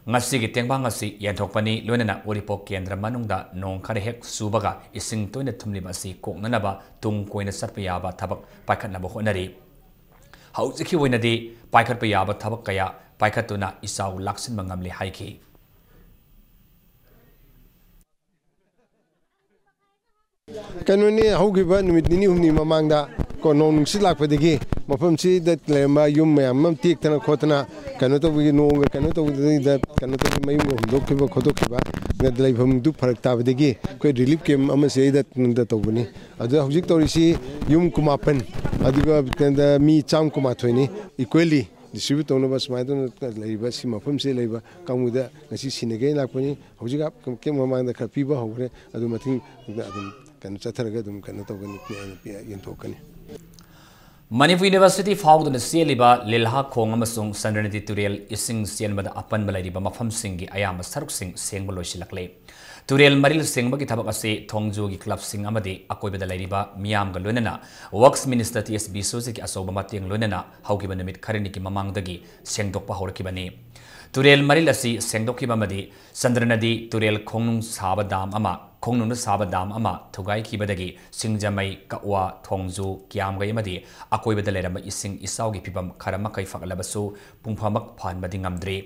ꯉꯁꯤꯒꯤ ꯇꯦꯡꯕꯥꯡ ꯑꯁꯤ ꯌꯦꯟꯊꯣꯛꯄꯅꯤ, ꯂꯣꯏꯅꯅ ꯎꯔꯤꯄꯣꯛ ꯀꯦꯟꯗ꯭ꯔ ꯃꯅꯨꯡꯗ ꯅꯣꯡ ꯈꯔ ꯍꯦꯛ ꯆꯨꯕꯒ ꯏꯁꯤꯡ ꯇꯣꯏꯅ ꯊꯨꯝꯂꯤꯕ ꯑꯁꯤ ꯀꯣꯛꯅꯅꯕ ꯇꯨꯡ ꯀꯣꯏꯅ ꯆꯠꯄ ꯌꯥꯕ ꯊꯕꯛ ꯄꯥꯏꯈꯠꯅꯕ ꯍꯣꯠꯅꯔꯤ꯫ ꯍꯧꯖꯤꯛꯀꯤ ꯑꯣꯏꯅꯗꯤ ꯄꯥꯏꯈꯠꯄ ꯌꯥꯕ ꯊꯕꯛ ꯀꯌꯥ ꯄꯥꯏꯈꯠꯇꯨꯅ ꯏꯆꯥꯎ ꯂꯥꯛꯁꯤꯟꯕ ꯉꯝꯂꯦ ꯍꯥꯏꯈꯤ꯫ ꯀꯩꯅꯣꯅꯤ, ꯍꯧꯈꯤꯕ ꯅꯨꯃꯤꯠ ꯅꯤꯅꯤ ꯍꯨꯝꯅꯤ ꯃꯃꯥꯡꯗ ꯀꯣ, ꯅꯣꯡ ꯅꯨꯡꯁꯤꯠ ꯂꯥꯛꯄꯗꯒꯤ ꯃꯐꯝꯁꯤꯗ ꯂꯩꯔꯝꯕ ꯌꯨꯝ ꯃꯌꯥꯝ ꯑꯃ ꯇꯦꯛꯇꯅ ꯈꯣꯠꯇꯅ ꯀꯩꯅꯣ ꯇꯧꯕꯒꯤ, ꯅꯣꯡꯒ ꯀꯩꯅꯣ ꯇꯧꯕꯗꯒꯤꯗ ꯀꯩꯅꯣ ꯇꯧꯕꯒꯤ ꯃꯌꯨꯝꯒ ꯍꯨꯝꯗꯣꯛꯈꯤꯕ ꯈꯣꯠꯇꯣꯛꯈꯤꯕ, ꯂꯩꯐꯝꯗꯨ ꯐꯔꯛ ꯇꯥꯕꯗꯒꯤ ꯑꯩꯈꯣꯏ ꯔꯤꯂꯤꯐ ꯀꯦꯝꯞ ꯑꯃꯁꯦ ꯑꯩꯗ ꯇꯧꯕꯅꯤ꯫ ꯑꯗꯨꯗ ꯍꯧꯖꯤꯛ ꯇꯧꯔꯤꯁꯤ ꯌꯨꯝ ꯀꯨꯟꯃꯥꯄꯟ, ꯑꯗꯨꯒ ꯀꯩꯅꯣꯗ ꯃꯤ ꯆꯥꯝ ꯀꯨꯟꯃꯥꯊꯣꯏꯅꯤ ꯏꯀ꯭ꯋꯦꯂꯤ ꯗꯤꯁꯇ꯭ꯔꯤꯕ꯭ꯌꯨꯠ ꯇꯧꯅꯕ ꯁꯨꯃꯥꯏꯅ ꯇꯧꯅ ꯂꯩꯔꯤꯕ ꯁꯤ ꯃꯐꯝꯁꯤꯗ ꯂꯩꯕ ꯀꯥꯡꯕꯨꯗ ꯉꯁꯤ ꯁꯤꯟꯅꯒꯦꯅ ꯂꯥꯛꯄꯅꯤ꯫ ꯍꯧꯖꯤꯛ ꯀꯦꯝꯞ ꯃꯃꯥꯡꯗ ꯈꯔ ꯄꯤꯕ ꯍꯧꯈ꯭ꯔꯦ, ꯑꯗꯨ ꯃꯊꯪ ꯑꯗꯨꯝ ꯀꯩꯅꯣ ꯆꯠꯊꯔꯒ ꯑꯗꯨꯝ ꯀꯩꯅꯣ ꯇꯧꯒꯅꯤ, ꯌꯦꯟꯊꯣꯛꯀꯅꯤ꯫ ꯃꯅꯤꯄꯨꯔ ꯌꯨꯅꯤꯚꯔꯁꯤꯇꯤ ꯐꯥꯎꯗꯨꯅ ꯆꯦꯜꯂꯤꯕ ꯂꯤꯜꯍꯥ ꯈꯣꯡ ꯑꯃꯁꯨꯡ ꯁꯟꯗ꯭ꯔꯅꯤꯗꯤ ꯇꯨꯔꯦꯜ ꯏꯁꯤꯡ ꯆꯦꯟꯕꯗ ꯑꯄꯟꯕ ꯂꯩꯔꯤꯕ ꯃꯐꯝꯁꯤꯡꯒꯤ ꯑꯌꯥꯝꯕ ꯁꯔꯨꯛꯁꯤꯡ ꯁꯦꯡꯕ ꯂꯣꯏꯁꯤꯜꯂꯛꯂꯦ꯫ ꯇꯨꯔꯦꯜ ꯃꯔꯤꯜ ꯁꯦꯡꯕꯒꯤ ꯊꯕꯛ ꯑꯁꯤ ꯊꯣꯡꯖꯨꯒꯤ ꯀ꯭ꯂꯕꯁꯤꯡ ꯑꯃꯗꯤ ꯑꯀꯣꯏꯕꯗ ꯂꯩꯔꯤꯕ ꯃꯤꯌꯥꯝꯒ ꯂꯣꯏꯅꯅ Works Minister T S ꯕꯤꯁ꯭ꯋꯖꯤꯠꯀꯤ ꯑꯆꯧꯕ ꯃꯇꯦꯡ ꯂꯣꯏꯅꯅ ꯍꯧꯈꯤꯕ ꯅꯨꯃꯤꯠ ꯈꯔꯅꯤꯒꯤ ꯃꯃꯥꯡꯗꯒꯤ ꯁꯦꯡꯗꯣꯛꯄ ꯍꯧꯔꯛꯈꯤꯕꯅꯤ꯫ ꯇꯨꯔꯦꯜ ꯃꯔꯤꯜ ꯑꯁꯤ ꯁꯦꯡꯗꯣꯛꯈꯤꯕ ꯑꯃꯗꯤ ꯆꯟꯗ꯭ꯔꯅꯗꯤ ꯇꯨꯔꯦꯜ ꯈꯣꯡꯅꯨꯡ ꯁꯥꯕ ꯗꯥꯝ ꯑꯃ ꯈꯣꯡꯅꯨꯡꯗ ꯁꯥꯕ ꯗꯥꯝ ꯑꯃ ꯊꯨꯒꯥꯏꯈꯤꯕꯗꯒꯤ ꯁꯤꯡꯖꯃꯩ, ꯀꯛꯋꯥ, ꯊꯣꯡꯖꯨ, ꯀꯤꯌꯥꯝꯒꯩ ꯑꯃꯗꯤ ꯑꯀꯣꯏꯕꯗ ꯂꯩꯔꯝꯕ ꯏꯁꯤꯡ ꯏꯆꯥꯎꯒꯤ ꯐꯤꯕꯝ ꯈꯔ ꯃꯈꯩ ꯐꯒꯠꯂꯕꯁꯨ ꯄꯨꯡꯐꯥꯃꯛ ꯐꯍꯟꯕꯗꯤ ꯉꯝꯗ꯭ꯔꯤ꯫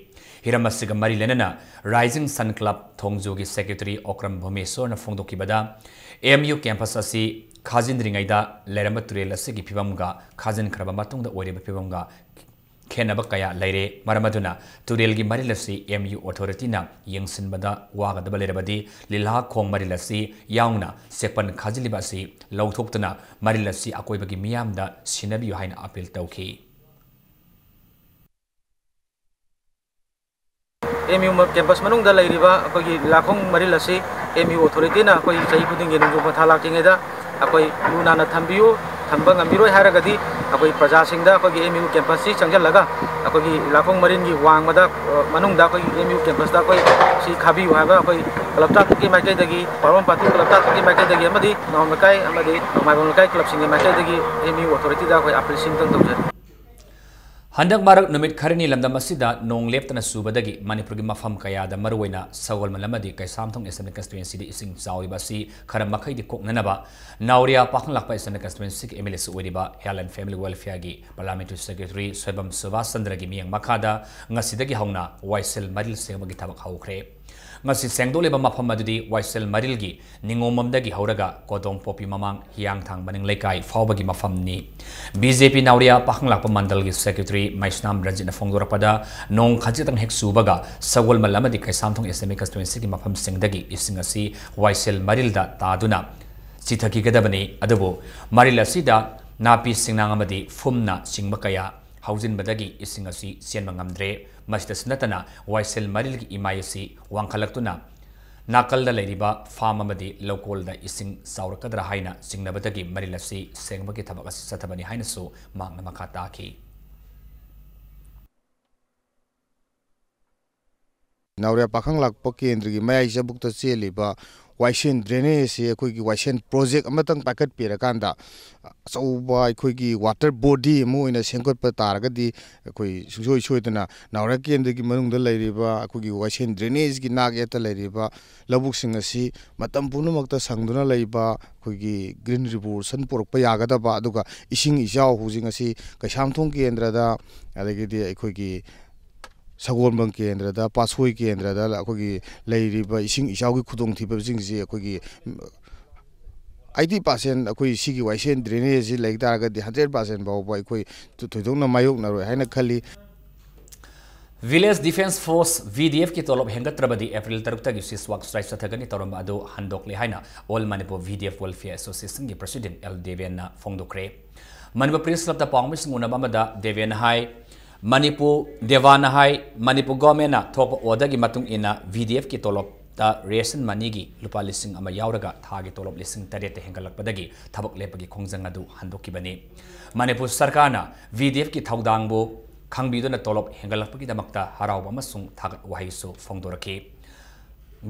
ꯍꯤꯔꯝ ꯑꯁꯤꯒ ꯃꯔꯤ ꯂꯩꯅꯅ Rising Sun Club ꯊꯣꯡꯖꯨꯒꯤ secretary Okram ꯚꯨꯃꯦꯁꯣꯔꯅ ꯐꯣꯡꯗꯣꯛꯈꯤꯕꯗ, M U campus ꯑꯁꯤ ꯈꯥꯖꯤꯟꯗ꯭ꯔꯤꯉꯩꯗ ꯂꯩꯔꯝꯕ ꯇꯨꯔꯦꯜ ꯑꯁꯤꯒꯤ ꯐꯤꯕꯝꯒ ꯈꯥꯖꯤꯟꯈ꯭ꯔꯕ ꯃꯇꯨꯡꯗ ꯑꯣꯏꯔꯤꯕ ꯐꯤꯕꯝꯒ ꯈꯦꯠꯅꯕ ꯀꯌꯥ ꯂꯩꯔꯦ꯫ ꯃꯔꯝ ꯑꯗꯨꯅ ꯇꯨꯔꯦꯜꯒꯤ ꯃꯔꯤꯜ ꯑꯁꯤ M U authorityꯅ ꯌꯦꯡꯁꯤꯟꯕꯗ ꯋꯥꯒꯗꯕ ꯂꯩꯔꯕꯗꯤ ꯂꯤꯂꯥ ꯈꯣꯡ ꯃꯔꯤꯜ ꯑꯁꯤ ꯌꯥꯎꯅ ꯆꯦꯛꯄꯟ ꯈꯥꯖꯤꯜꯂꯤꯕ ꯑꯁꯤ ꯂꯧꯊꯣꯛꯇꯨꯅ ꯃꯔꯤꯜ ꯑꯁꯤ ꯑꯀꯣꯏꯕꯒꯤ ꯃꯤꯌꯥꯝꯗ ꯁꯤꯟꯅꯕꯤꯌꯨ ꯍꯥꯏꯅ appeal ꯇꯧꯈꯤ꯫ M U campus ꯃꯅꯨꯡꯗ ꯂꯩꯔꯤꯕ ꯑꯩꯈꯣꯏꯒꯤ ꯂꯤꯂꯥꯈꯣꯡ ꯃꯔꯤꯜ ꯑꯁꯤ M U authorityꯅ ꯑꯩꯈꯣꯏ ꯆꯍꯤ ꯈꯨꯗꯤꯡꯒꯤ ꯅꯣꯡꯖꯨ ꯄꯟꯊꯥ ꯂꯥꯛꯇ꯭ꯔꯤꯉꯩꯗ ꯑꯩꯈꯣꯏ ꯂꯨ ꯅꯥꯟꯅ ꯊꯝꯕꯤꯌꯨ, ꯊꯝꯕ ꯉꯝꯕꯤꯔꯣꯏ ꯍꯥꯏꯔꯒꯗꯤ ꯑꯩꯈꯣꯏ ꯄ꯭ꯔꯖꯥꯁꯤꯡꯗ ꯑꯩꯈꯣꯏꯒꯤ M U campusꯁꯤ ꯆꯪꯁꯤꯜꯂꯒ ꯑꯩꯈꯣꯏꯒꯤ ꯂꯤꯂꯥꯈꯣꯡ ꯃꯔꯤꯜꯒꯤ ꯋꯥꯡꯃꯗ, ꯑ, ꯃꯅꯨꯡꯗ ꯑꯩꯈꯣꯏꯒꯤ M U campusꯇ ꯑꯩꯈꯣꯏ ꯁꯤ ꯈꯥꯕꯤꯌꯨ ꯍꯥꯏꯕ ꯑꯩꯈꯣꯏ club ꯇꯥꯛꯄꯒꯤ ꯃꯥꯏꯀꯩꯗꯒꯤ, ꯄꯥꯎꯔꯣꯝ ꯄꯥꯠꯇꯨ club ꯇꯥꯛꯄꯒꯤ ꯃꯥꯏꯀꯩꯗꯒꯤ ꯑꯃꯗꯤ ꯅꯥꯎꯔꯝ ꯂꯩꯀꯥꯏ ꯑꯃꯗꯤ ꯃꯥꯏꯕꯝ ꯂꯩꯀꯥꯏ clubꯁꯤꯡꯒꯤ ꯃꯥꯏꯀꯩꯗꯒꯤ M U authorityꯗ ꯑꯩꯈꯣꯏ appealꯁꯤ ꯑꯝꯇꯪ ꯇꯧꯖꯔꯤ꯫ ꯍꯟꯗꯛ ꯃꯔꯛ ꯅꯨꯃꯤꯠ ꯈꯔꯅꯤ ꯂꯝꯗꯝ ꯑꯁꯤꯗ ꯅꯣꯡ ꯂꯦꯞꯇꯅ ꯆꯨꯕꯗꯒꯤ ꯃꯅꯤꯄꯨꯔꯒꯤ ꯃꯐꯝ ꯀꯌꯥꯗ, ꯃꯔꯨꯑꯣꯏꯅ ꯁꯒꯣꯜꯕꯟ ꯑꯃꯗꯤ ꯀꯩꯁꯥꯝꯊꯣꯡ Assembly Constituencyꯗ ꯏꯁꯤꯡ ꯆꯥꯎꯔꯤꯕ ꯑꯁꯤ ꯈꯔ ꯃꯈꯩꯗꯤ ꯀꯣꯛꯅꯅꯕ ꯅꯥꯎꯔꯤꯌꯥ ꯄꯥꯈꯪꯂꯥꯛꯄ Assembly Constituencyꯒꯤ MLAꯁꯨ ꯑꯣꯏꯔꯤꯕ Health and Family Welfareꯒꯤ Parliamentary Secretary Soibam Subhas ꯆꯟꯗ꯭ꯔꯒꯤ ꯃꯤꯠꯌꯦꯡ ꯃꯈꯥꯗ ꯉꯁꯤꯗꯒꯤ ꯍꯧꯅ ꯋꯥꯏꯁꯦꯜ ꯃꯔꯤꯜ ꯁꯦꯡꯕꯒꯤ ꯊꯕꯛ ꯍꯧꯈ꯭ꯔꯦ꯫ ꯉꯁꯤ ꯁꯦꯡꯗꯣꯛꯂꯤꯕ ꯃꯐꯝ ꯑꯗꯨꯗꯤ ꯋꯥꯏꯁꯦꯜ ꯃꯔꯤꯜꯒꯤ ꯅꯤꯉꯣꯝꯕꯝꯗꯒꯤ ꯍꯧꯔꯒ ꯀꯣꯗꯣꯡꯄꯣꯛꯄꯤ ꯃꯃꯥꯡ ꯍꯤꯌꯥꯡꯊꯥꯡ ꯃꯅꯤꯡ ꯂꯩꯀꯥꯏ ꯐꯥꯎꯕꯒꯤ ꯃꯐꯝꯅꯤ꯫ BJP ꯅꯥꯎꯔꯤꯌꯥ ꯄꯥꯈꯪꯂꯥꯛꯄ ꯃꯟꯗꯜꯒꯤ secretary ꯃꯩꯁꯅꯥꯝ ꯔꯟꯖꯤꯠꯅ ꯐꯣꯡꯗꯣꯔꯛꯄꯗ, ꯅꯣꯡ ꯈꯖꯤꯛꯇꯪ ꯍꯦꯛ ꯆꯨꯕꯒ ꯁꯒꯣꯜꯕꯟ ꯑꯃꯗꯤ ꯀꯩꯁꯥꯝꯊꯣꯡ Assembly Constituencyꯒꯤ ꯃꯐꯝꯁꯤꯡꯗꯒꯤ ꯏꯁꯤꯡ ꯑꯁꯤ ꯋꯥꯏꯁꯦꯜ ꯃꯔꯤꯜꯗ ꯇꯥꯗꯨꯅ ꯆꯤꯊꯈꯤꯒꯗꯕꯅꯤ꯫ ꯑꯗꯨꯕꯨ ꯃꯔꯤꯜ ꯑꯁꯤꯗ ꯅꯥꯄꯤ ꯁꯤꯡꯅꯥꯡ ꯑꯃꯗꯤ ꯐꯨꯝꯅ ꯆꯤꯡꯕ ꯀꯌꯥ ꯍꯧꯖꯤꯟꯕꯗꯒꯤ ꯏꯁꯤꯡ ꯑꯁꯤ ꯆꯦꯟꯕ ꯉꯝꯗ꯭ꯔꯦ꯫ ꯃꯁꯤꯗꯁꯨ ꯅꯠꯇꯅ ꯋꯥꯏꯁꯦꯜ ꯃꯔꯤꯜꯒꯤ ꯏꯃꯥꯏ ꯑꯁꯤ ꯋꯥꯡꯈꯠꯂꯛꯇꯨꯅ ꯅꯥꯀꯜꯗ ꯂꯩꯔꯤꯕ farm ꯑꯃꯗꯤ ꯂꯧꯀꯣꯜꯗ ꯏꯁꯤꯡ ꯆꯥꯎꯔꯛꯀꯗ꯭ꯔꯥ ꯍꯥꯏꯅ ꯆꯤꯡꯅꯕꯗꯒꯤ ꯃꯔꯤꯜ ꯑꯁꯤ ꯁꯦꯡꯕꯒꯤ ꯊꯕꯛ ꯑꯁꯤ ꯆꯠꯊꯕꯅꯤ ꯍꯥꯏꯅꯁꯨ ꯃꯍꯥꯛꯅ ꯃꯈꯥ ꯇꯥꯈꯤ꯫ ꯅꯥꯎꯔꯤꯌꯥ ꯄꯥꯈꯪꯂꯥꯛꯄ ꯀꯦꯟꯗ꯭ꯔꯒꯤ ꯃꯌꯥꯏ ꯆꯕꯨꯛꯇ ꯆꯦꯜꯂꯤꯕ ꯋꯥꯏꯁꯦꯟ ꯗ꯭ꯔꯦꯅꯦꯖꯁꯤ ꯑꯩꯈꯣꯏꯒꯤ ꯋꯥꯏꯁꯦꯟ ꯄ꯭ꯔꯣꯖꯦꯛ ꯑꯃꯇꯪ ꯄꯥꯏꯈꯠꯄꯤꯔꯀꯥꯟꯗ ꯑꯆꯧꯕ ꯑꯩꯈꯣꯏꯒꯤ ꯋꯥꯇꯔ ꯕꯣꯗꯤ ꯑꯃ ꯑꯣꯏꯅ ꯁꯦꯝꯒꯠꯄ ꯇꯥꯔꯒꯗꯤ ꯑꯩꯈꯣꯏ ꯁꯨꯡꯁꯣꯏ ꯁꯣꯏꯗꯅ ꯅꯥꯎꯔꯦꯝ ꯀꯦꯟꯗ꯭ꯔꯒꯤ ꯃꯅꯨꯡꯗ ꯂꯩꯔꯤꯕ ꯑꯩꯈꯣꯏꯒꯤ ꯋꯥꯏꯁꯦꯟ ꯗ꯭ꯔꯦꯅꯦꯖꯀꯤ ꯅꯥꯛ ꯌꯦꯠꯇ ꯂꯩꯔꯤꯕ ꯂꯧꯕꯨꯛꯁꯤꯡ ꯑꯁꯤ ꯃꯇꯝ ꯄꯨꯝꯅꯃꯛꯇ ꯁꯪꯗꯨꯅ ꯂꯩꯕ, ꯑꯩꯈꯣꯏꯒꯤ ꯒ꯭ꯔꯤꯟ ꯔꯤꯚꯣꯂꯨꯁꯟ ꯄꯨꯔꯛꯄ ꯌꯥꯒꯗꯕ, ꯑꯗꯨꯒ ꯏꯁꯤꯡ ꯏꯆꯥꯎ ꯍꯧꯖꯤꯛ ꯉꯁꯤ ꯀꯩꯁꯥꯝꯊꯣꯡ ꯀꯦꯟꯗ꯭ꯔꯗ, ꯑꯗꯒꯤꯗꯤ ꯑꯩꯈꯣꯏꯒꯤ ꯁꯒꯣꯜꯕꯟ ꯀꯦꯟꯗ꯭ꯔꯗ, ꯄꯥꯠꯁꯣꯏ ꯀꯦꯟꯗ꯭ꯔꯗ ꯑꯩꯈꯣꯏꯒꯤ ꯂꯩꯔꯤꯕ ꯏꯁꯤꯡ ꯏꯆꯥꯎꯒꯤ ꯈꯨꯗꯣꯡꯊꯤꯕꯁꯤꯡꯁꯤ ꯑꯩꯈꯣꯏꯒꯤ eighty percent ꯑꯩꯈꯣꯏ ꯁꯤꯒꯤ ꯋꯥꯏꯁꯦꯟ ꯗ꯭ꯔꯦꯅꯦꯖꯁꯤ ꯂꯩ ꯇꯥꯔꯒꯗꯤ hundred percent ꯐꯥꯎꯕ ꯑꯩꯈꯣꯏ ꯊꯣꯏꯗꯣꯛꯅ ꯃꯥꯌꯣꯛꯅꯔꯣꯏ ꯍꯥꯏꯅ ꯈꯜꯂꯤ꯫ Village Defence Force, V D F ꯀꯤ ꯇꯣꯂꯣꯞ ꯍꯦꯟꯒꯠꯇ꯭ꯔꯕꯗꯤ ꯑꯦꯄ꯭ꯔꯤꯜ ꯇꯔꯨꯛꯇꯒꯤ ceasefire strike ꯆꯠꯊꯒꯅꯤ ꯇꯧꯔꯝꯕ ꯑꯗꯨ ꯍꯟꯗꯣꯛꯂꯦ ꯍꯥꯏꯅ All Manipur V D F Welfare Association ꯒꯤ President L ꯗꯦꯕꯦꯟꯅ ꯐꯣꯡꯗꯣꯛꯈ꯭ꯔꯦ꯫ Manipur Press Club ꯇ ꯄꯥꯎꯃꯤꯁꯤꯡ ꯎꯅꯕ ꯑꯃꯗ ꯗꯦꯕꯦꯟꯅ ꯍꯥꯏ, ꯃꯅꯤꯄꯨꯔ, ꯗꯦꯕꯥꯟꯅ ꯍꯥꯏ, ꯃꯅꯤꯄꯨꯔ government ꯅ ꯊꯣꯛꯄ order ꯒꯤ ꯃꯇꯨꯡ ꯏꯟꯅ V D F ꯀꯤ ꯇꯣꯂꯣꯞꯇ ration money ꯒꯤ ꯂꯨꯄꯥ ꯂꯤꯁꯤꯡ ꯑꯃ ꯌꯥꯎꯔꯒ ꯊꯥꯒꯤ ꯇꯣꯂꯣꯞ ꯂꯤꯁꯤꯡ ꯇꯔꯦꯠꯇ ꯍꯦꯟꯒꯠꯂꯛꯄꯗꯒꯤ ꯊꯕꯛ ꯂꯦꯞꯄꯒꯤ ꯈꯣꯡꯖꯪ ꯑꯗꯨ ꯍꯟꯗꯣꯛꯈꯤꯕꯅꯤ꯫ ꯃꯅꯤꯄꯨꯔ ꯁꯔꯀꯥꯔꯅ V D F ꯀꯤ ꯊꯧꯗꯥꯡꯕꯨ ꯈꯪꯕꯤꯗꯨꯅ ꯇꯣꯂꯣꯞ ꯍꯦꯟꯒꯠꯂꯛꯄꯒꯤꯗꯃꯛꯇ ꯍꯔꯥꯎꯕ ꯑꯃꯁꯨꯡ ꯊꯥꯒꯠ ꯋꯥꯍꯩꯁꯨ ꯐꯣꯡꯗꯣꯔꯛꯈꯤ꯫